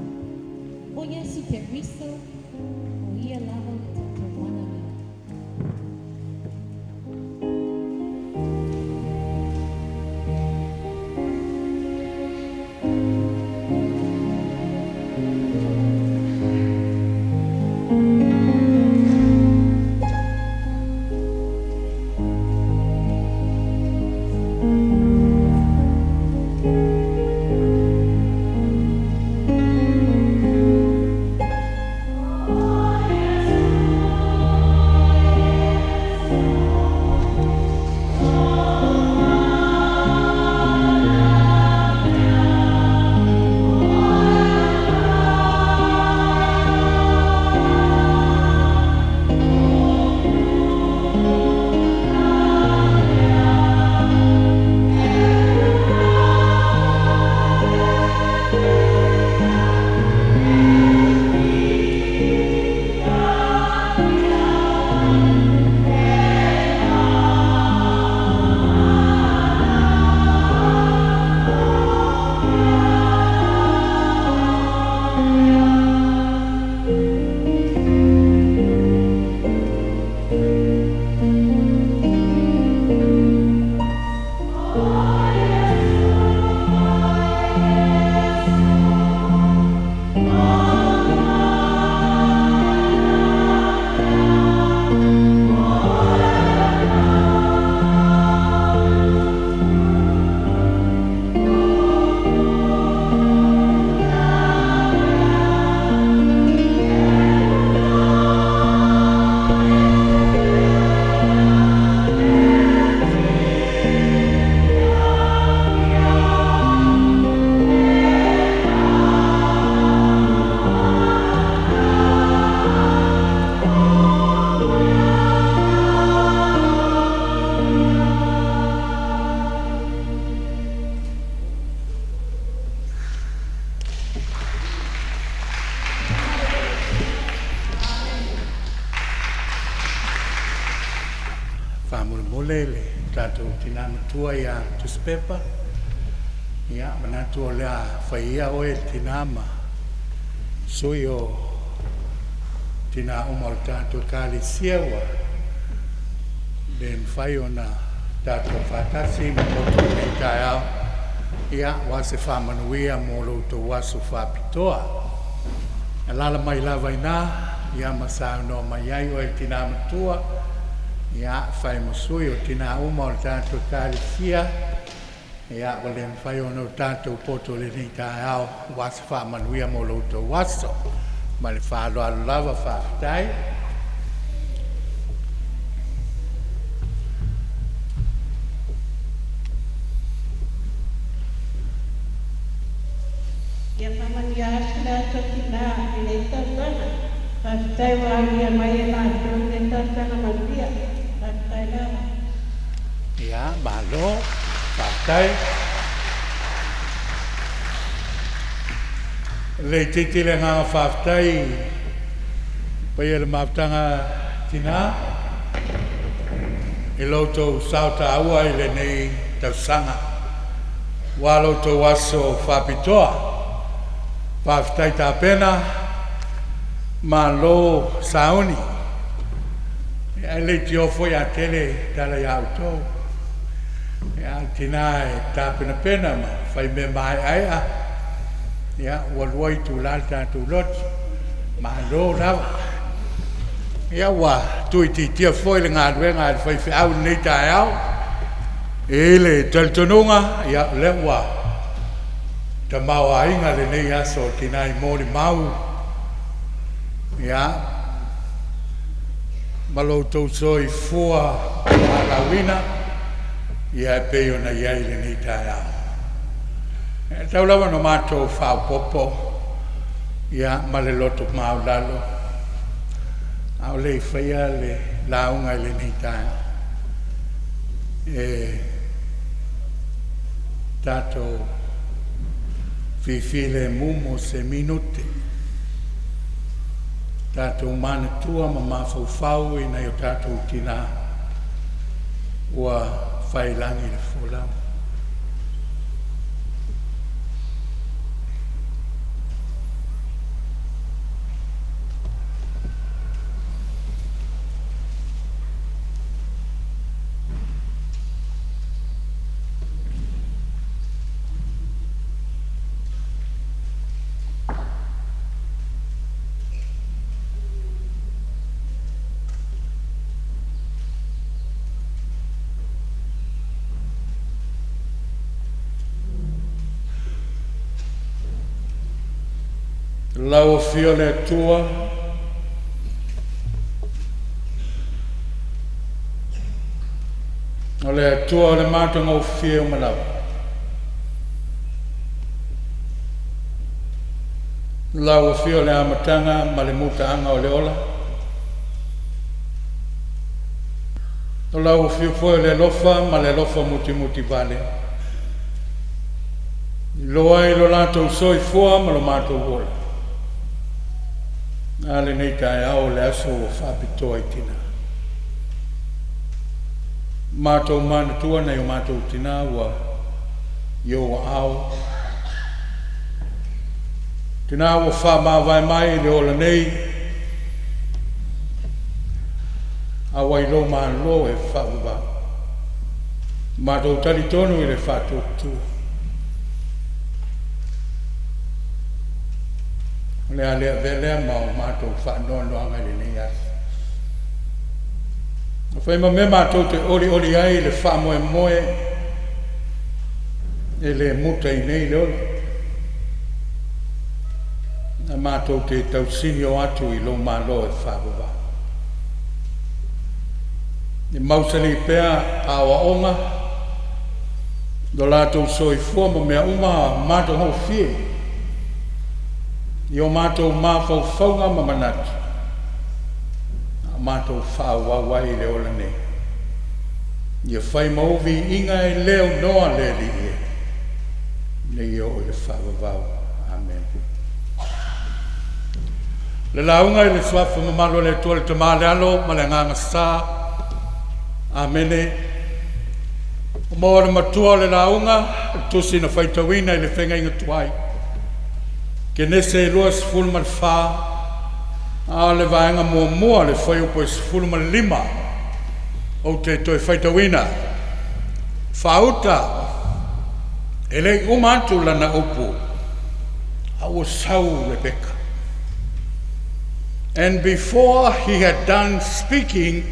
O Iesu Keriso, o ia lava le tatou mana lea. Faamolemole le tatou tinā matua ia Tusipepa, ia manatu o le a faia oe le tinā ma sui o tinā uma o le tatou Ekalesia ua le mafai ona tatou faatasi ma poto i lenei taeao, ia aua se faamanuia mo lo outou aso faapitoa. Alaala mai lava iina, ia ma saunoa mai ai oe le tinā matua, ia fai ma sui o tinā uma o le tatou Ekalesia, ia ua le mafai ona o tatou poto i lenei taeao aua se faamanuia mo lo outou aso. Ma le faaaloalo lava, faafetai. Ia faamanuia atu le aso tinā i lenei tausaga. Faafetai ua aulia mai e matou lenei tausaga manuia. Faafetai lava. Ia, malo, faafetai. Le itiiti le agaga faafetai paia le mafutaga tinā i lo outou sao taua i lenei tausaga ua lo outou aso faapitoa. Faafetai tapena, malo sauni. Ia e le tio foi a tele tala ia outou. Ia tinā e tapenapena ma fai mea maeaea, ia ua lua itulā le tatou lotu. Malo lava. Ia ua tuuitiitia foi le galuega a le faifeau i lenei taeao. E i le talitonuga, ia o lea ua tamaoaiga lenei aso o tinā i molimau. Ia ma lo outou soifua valaauina, ia e pei ona i ai lenei taeao. E tau lava ona matou faaopoopo, ia ma le loto maualalo, a o le i faia le lauga i lenei taeao. E tatou fifilemu mo se minute. Tatou manatua ma mafaufau i nai o tatou tinā ua faiilagi le folau. Lau afio le Atua, o le Atua o le matagofie uma lava. Lau afio le amataga ma le mutaaga o le ola. O lau afio foi o le alofa ma le alofa mutimuti vale. Iloa ai lo latou soifua ma lo matou ola. A lenei taeao o le aso ua faapitoa i tinā. Matou manatua nai o matou tinā ua i ou aao. Tinā ua faamavae mai i le ola nei, a ua i lou Malo e faavavau. Matou talitonu i le faatuatua. O le a le avea lea ma o matou faanoanoaga i lenei aso. Na fai ma mea matou te olioli ai i le faamoemoe e le muta i nei le ola. Na matou te tausini o atu i lou Malo e faavavau. E mausali pea aoaoga, lo latou soifua ma mea uma matagofie i o matou mafaufauga ma manatu, a matou faaauau ai i le ola nei. Ia fai ma ou viiga e le aunoa le Alii e, nei oo i le faavavau. Amen. Le lauga i le suafa mamalu o le Atua le Tama le Alo ma le Agaga Sa. Amene. O maua le matua o le lauga, le tusi na faitauina i le feagaiga tuai. Kenese 24, a o le vaega muamua le fuaiupu e 15, ou te toe faitauina. Faauta e le i uma atu lana upu, a ua sau Rebeka. And before he had done speaking,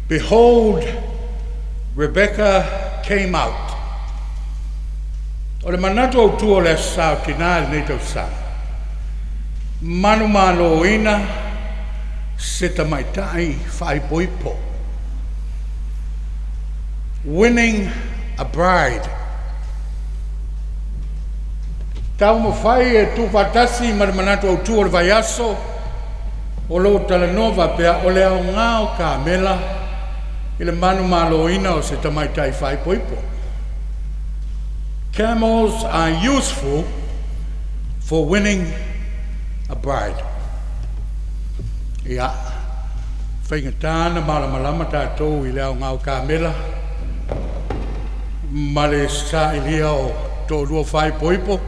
behold, Rebecca came out. O le manatu autū o le Aso Sa o Tinā i lenei tausaga, manumaloina se tamaitai faaipoipo. Winning a bride. Taumafai e tuufaatasi ma le manatu autū o le vaiaso o lo o talanoa faapea o le aoga o kamela i le manumaloina o se tamaitai faaipoipo. Camels are useful for winning a bride. Ia, faigata na malamalama tatou i le aoga o kamela ma le sailia o toalua faaipoipo,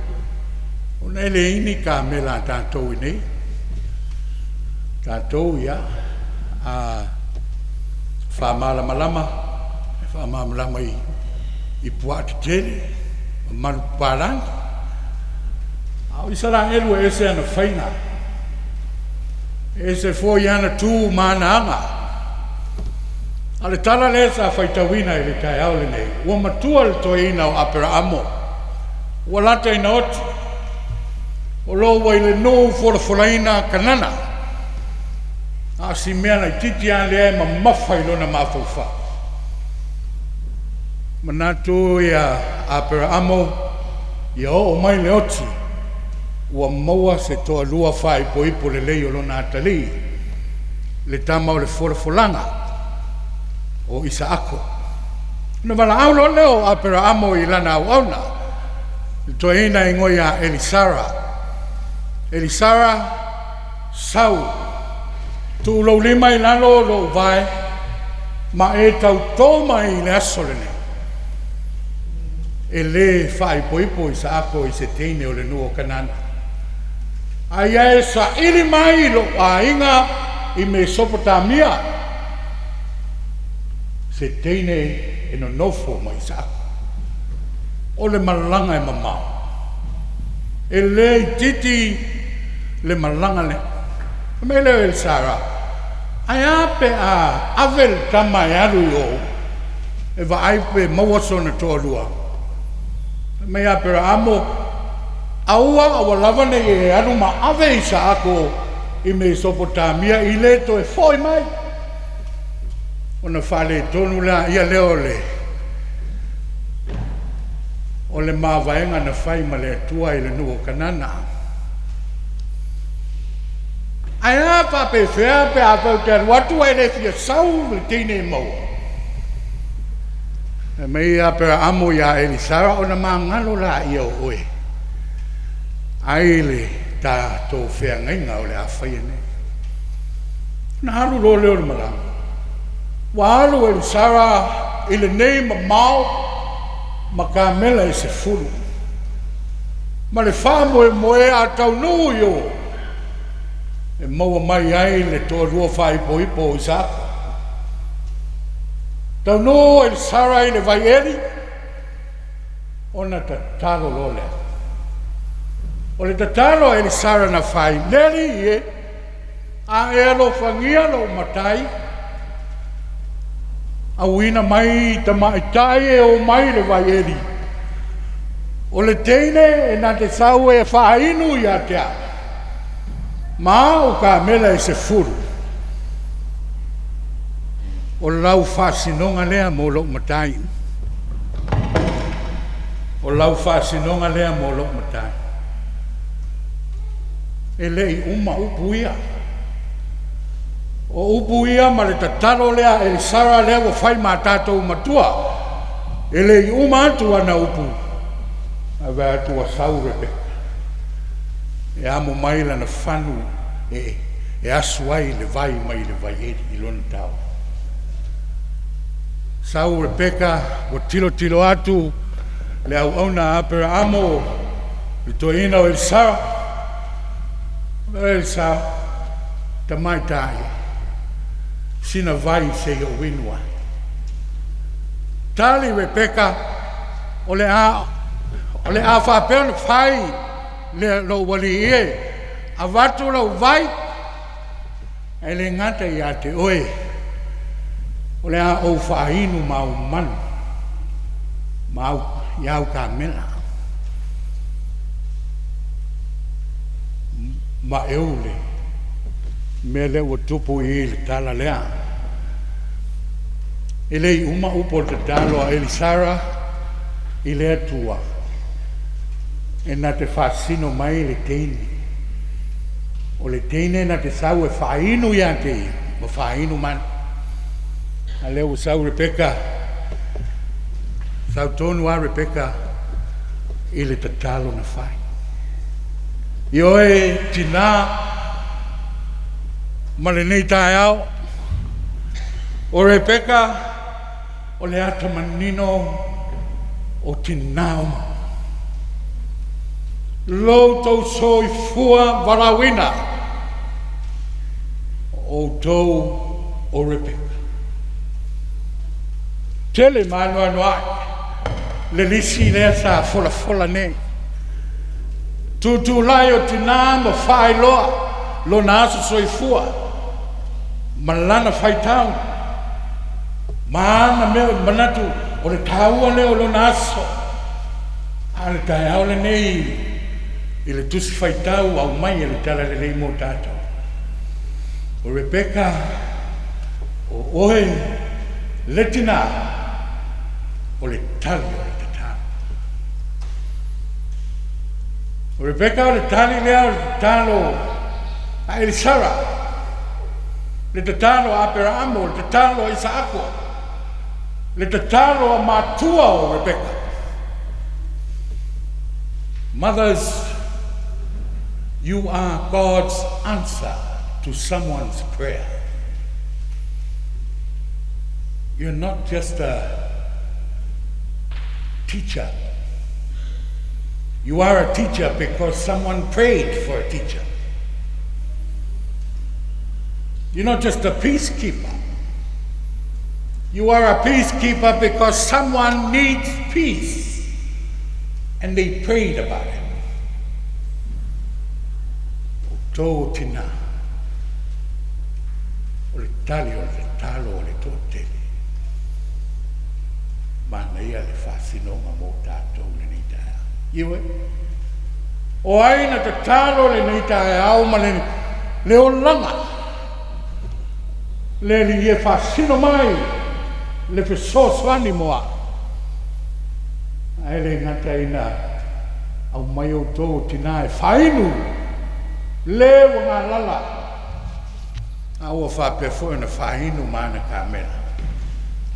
ona e leai ni kamela a tatou i nei. Tatou, ia, a faamalamalama, e faamalamalama i puaa tetele, ma manupapalagi. A o Isaraelu e ese ana faiga, e ese foi ana tu ma ana aga. A o le tala lea sa faitauina i le taeao lenei, ua matua le toeaina o Aperaamo, ua lata ina oti, o lo o ua i le nuu folafolaina Kanana, a o si mea laitiiti lava lea e mamafa i lona mafaufau. Manatu ia Aperaamo ia oo mai le oti, ua maua se toalua faaipoipo lelei o lona atalii, le tama o le folafolaga o Isaako. Ona valaau loa lea o Aperaamo i lana auauna, le toeaina e igoa ia Elisara. Elisara, sau, tuu lou lima i lalo o lou vae, ma e tautō mai i le aso lenei. E lē faaipoipo Isaako i se teine o le nuu o Kanana. A ia e saili mai i lou aiga i Mesopotamia se teine e nonofo ma Isaako. O le malaga e mamao. E lē itiiti le malaga lea. Fai mai lea o Elisara, Ae a pe a ave le tama e alu i o e vaai pe maua sona toalua? Fai mai Aperaamo, Aua aua lava nei e alu ma ave Isaako i Mesopotamia i le toe fo'i mai. Ona faaletonu laia lea o le mavaega na fai ma le Atua i le nuu o Kanana. Ae a faapefea pe afai ou te alu atu ae le fia sau le teine e maua? Fai mai Aperaamo iā Elisara, ona magalo laia o oe ai le tatou feagaiga o le a faia nei. Ona alu loa lea o le malaga. Ua alu Elisara i lenei mamao ma kamela e 10 ma le faamoemoe a taunuu i o e maua mai ai le toalua faaipoipo o Isaako. Taunuu Elisara i le vaieli ona tatalo loa lea. O le tatalo a Elisara na fai, le Alii e, a e alofagia lou matai, auina mai tamaitai e o mai le vaieli. O le teine e na te sau e faainu ia te au, ma au kamela e 10. O lau faasinoga lea mo lou matai. O lau faasinoga lea mo lou matai. E le'i uma upu ia. O upu ia ma le tatalo lea Elisara lea ua fai ma tatou matua. E le'i uma atu ana upu. Ae vaai atu ua sau Rebeka. E amo mai lana fanu e asu ai le vai mai le vaieli i lona tao. Sau Rebeka ua tilotilo atu le auauna a Aperaamo le toeaina o Elisara. Elisara, tamaitai, sina vai se i ou inu ai. Tali Rebeka, o le a faapea ona fai le lou alii e, avatu lau vai, ae le gata ia te oe, o le a ou faainu ma au manu, ma au, i au kamela. Ma e ou le mea lea ua tupu i le tala lea. E le'i uma upu o le tatalo a Elisara i le Atua e na te faasino mai le teine. O le teine na te sau e faainu ia te ia, ma faainu manu. A lea ua sau Rebeka, sau tonu a Rebeka i le tatalo na fai. I oe tinā ma lenei taeao, o Rebeka o le ata manino o tinā uma. Lo outou soifua valaauina, o outou o Rebeka. Tele ma anoanoai le lisi lea sa folafola nei. Tutulai o tinā ma faailoa lona aso soifua ma lana faitau. Ma ana mea manatu o le taua lea o lona aso. A le taeao lenei i le tusi faitau aumai e le tala lelei mo tatou. O Rebeka, o oe le tinā o le tali o le tatalo. O Rebeka o le tali lea o le tatalo a Elisara, le tatalo a Aperaamo, le tatalo a Isaako, le tatalo a matua o Rebeka. Mothers, you are God's answer to someone's prayer. You're not just a teacher. You are a teacher because someone prayed for a teacher. You're not just a peacekeeper. You are a peacekeeper because someone needs peace and they prayed about it. O outou tinā, o le tali o le tatalo o le toatele. Manaia le faasinoga mo tatou lenei taeao. Ioe. O ai na tatalo lenei taeao ma le le olaga le Alii e faasino mai le fesoasoani mo a'u. Ae le gata ina aumai outou o tinā e faainu le ua galala, a ua faapea foi ona faainu ma ana kamela.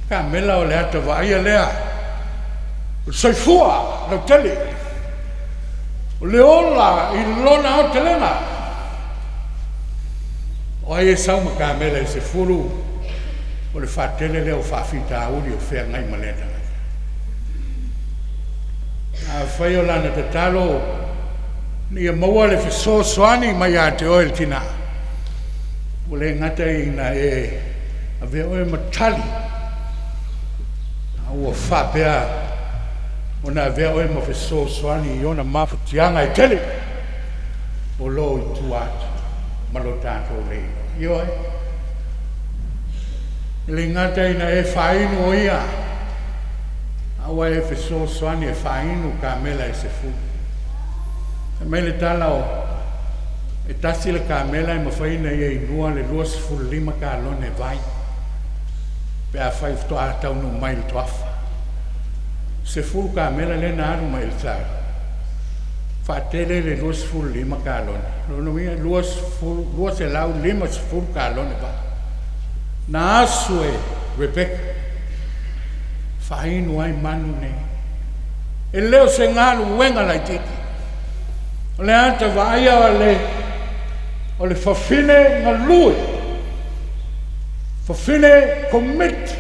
Kamela o le ata vaaia lea o le soifua lautele, o le ola i lona aotelega. O ai e sau ma kamela e 10, o le faatele lea o faafitauli o feagai ma lea tagata. Afai o lana tatalo ina ia maua le fesoasoani mai ia te oe le tinā, ua le gata ina e avea oe ma tali, a ua faapea ona avea oe ma fesoasoani i ona mafatiaga e tele o lo o i tua atu ma lo tatou le iloa. Ioe, e le gata ina e faainu o ia, a ua e fesoasoani e faainu kamela e 10. Fai mai le tala o e tasi le kamela e mafai ona ia inua le 25 kalone vai pe afai faatoa taunuu mai le toafa. 10 kamela lea na alu mai i le taeao, faatele le 25 kalone. Lona uiga 250 kalone vai. Na asu e Rebeka faainu ai manu nei. E le o se galuega laitiiti. O le ata vaaia o le fafine galue, fafine commit,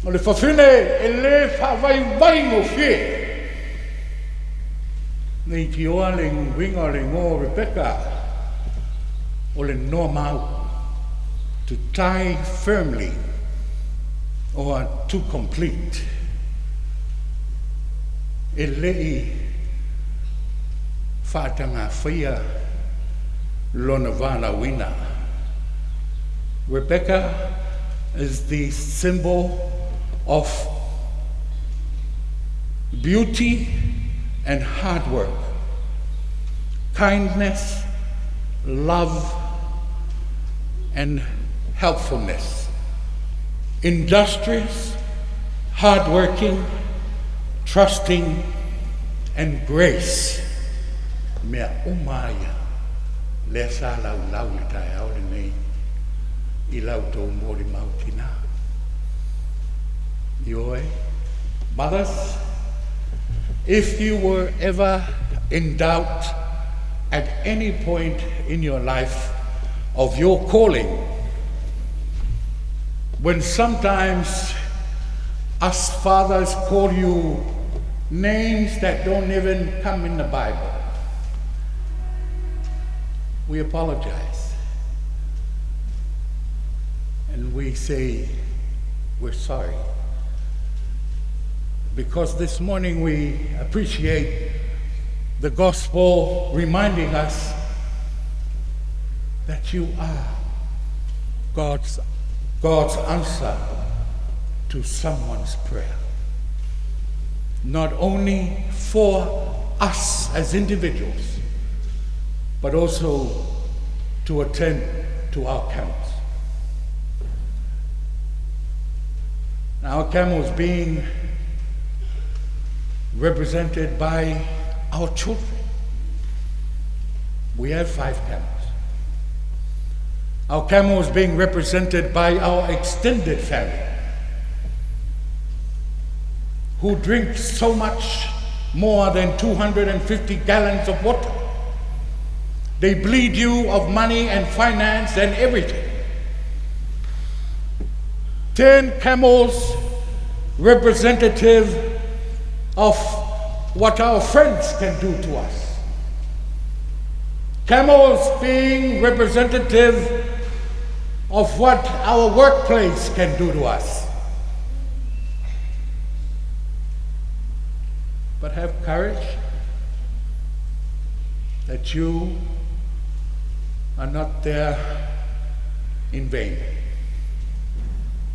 o le fafine e le faavaivai gofie. Leitioa le uiga o le igoa o Rebeka o le noa mau, to tie firmly or to complete. E lei faatagafaia lona valaauina. Rebecca is the symbol of beauty and hard work, kindness, love, and helpfulness. Industrious, hardworking, trusting, and grace. Mea uma ia lea sa laulau i le taeao lenei i la outou molimau tinā. Ioe, mothers, if you were ever in doubt at any point in your life of your calling, when sometimes us fathers call you names that don't even come in the Bible, we apologize. And we say we're sorry. Because this morning we appreciate the gospel reminding us that you are God's answer to someone's prayer. Not only for us as individuals, but also to attend to our camels. Our camels being represented by our children. We have 5 camels. Our camels being represented by our extended family, who drink so much more than 250 gallons of water. They bleed you of money and finance and everything. 10 camels representative of what our friends can do to us. Camels being representative of what our workplace can do to us. But have courage that you are not there in vain.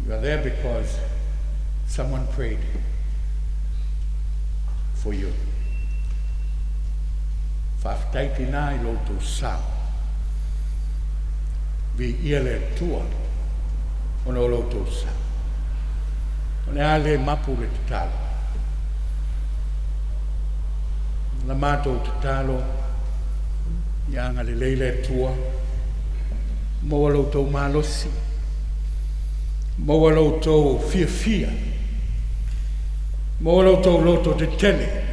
You are there because someone prayed for you. Faafetai tinā i lo outou sao. Viia le Atua ona o lo outou sao. O le a le mapu le tatalo. Na matou tatalo ia agalelei le Atua, maua lo outou malosi, maua lo outou fiafia, maua lo outou loto tetele,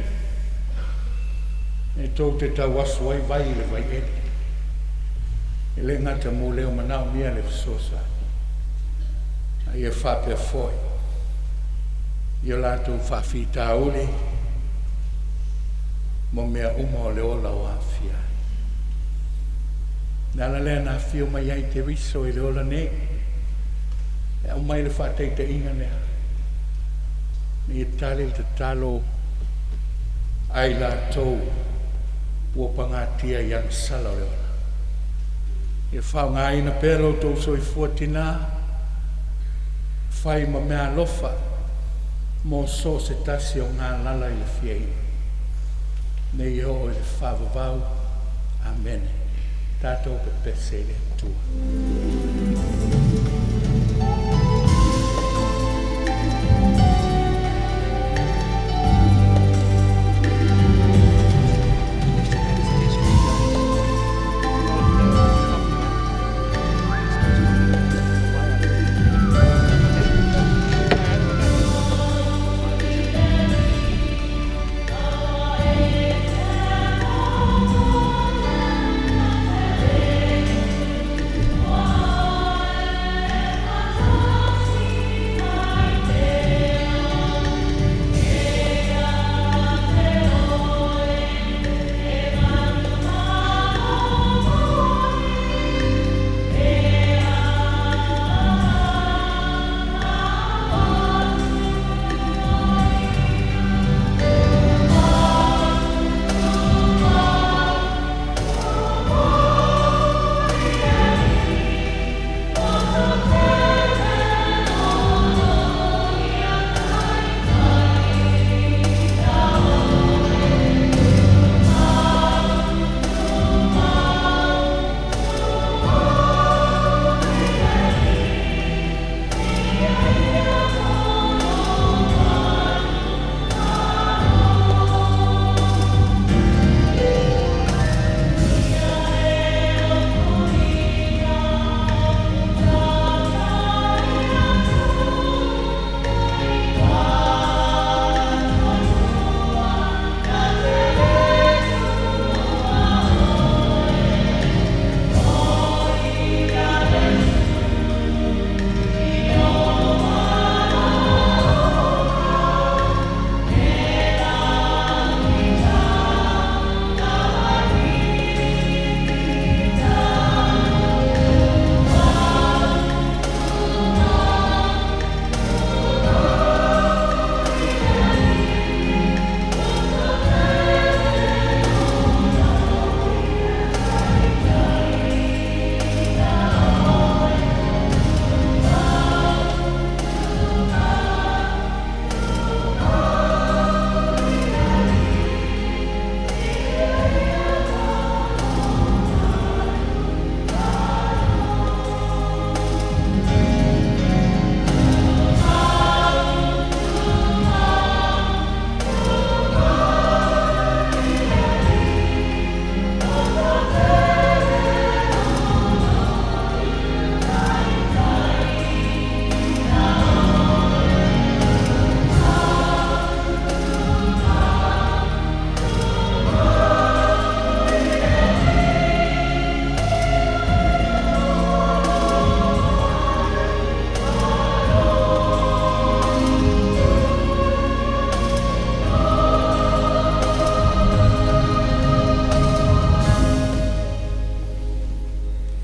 e tou te tauasu ai vai i le vaiele. E le gata mo lea o manaomia le fesoasoani, a ia faapea foi i o latou faafitauli mo mea uma o le ola o aafia ai. O le ala lea na afio mai ai Keriso i le ola nei, e aumai le faataitaiga lea, ina ia tali le tatalo a i latou ua pagatia i agasala o le ola. Ia faaaogaina pea lo outou soifua tinā, fai ma meaalofa mo so o se tasi o galala i le fiaina, nei e oo i le faavavau. Amene. Tatou pepese i le Atua.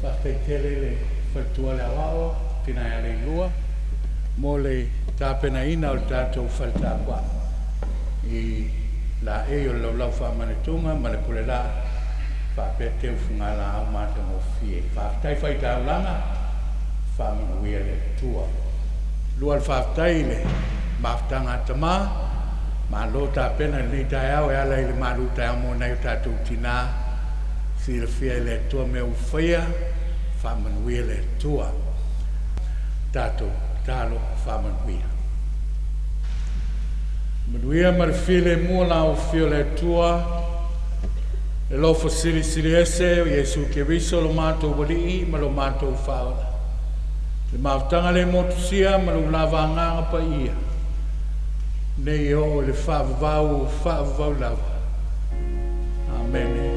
Faafetai tele i le faletua le aoao, tina ia Leilua, mo le tapenaina o le tatou fale tapuai i laei o le laulau faamanatuga ma le pulelaa faapea teufugalaau matagofie. Faafetai faitaulaga, faamanuia le Atua. Lua le faafetai i le mafutaga a tamā, malo tapena i lenei taeao e ala i le malu taeao mo nai o tatou tinā. Silafia e le Atua mea ua faia, faamanuia le Atua. Tatou talo faamanuia. Manuia ma le filemu o la Afio le Atua, le alofa silisili ese o Iesu Keriso lo matou Alii ma lo matou Faaola. Le mafutaga le motusia ma le lava agaga paia. Nei o le faavavau, faavavau lava. Amene.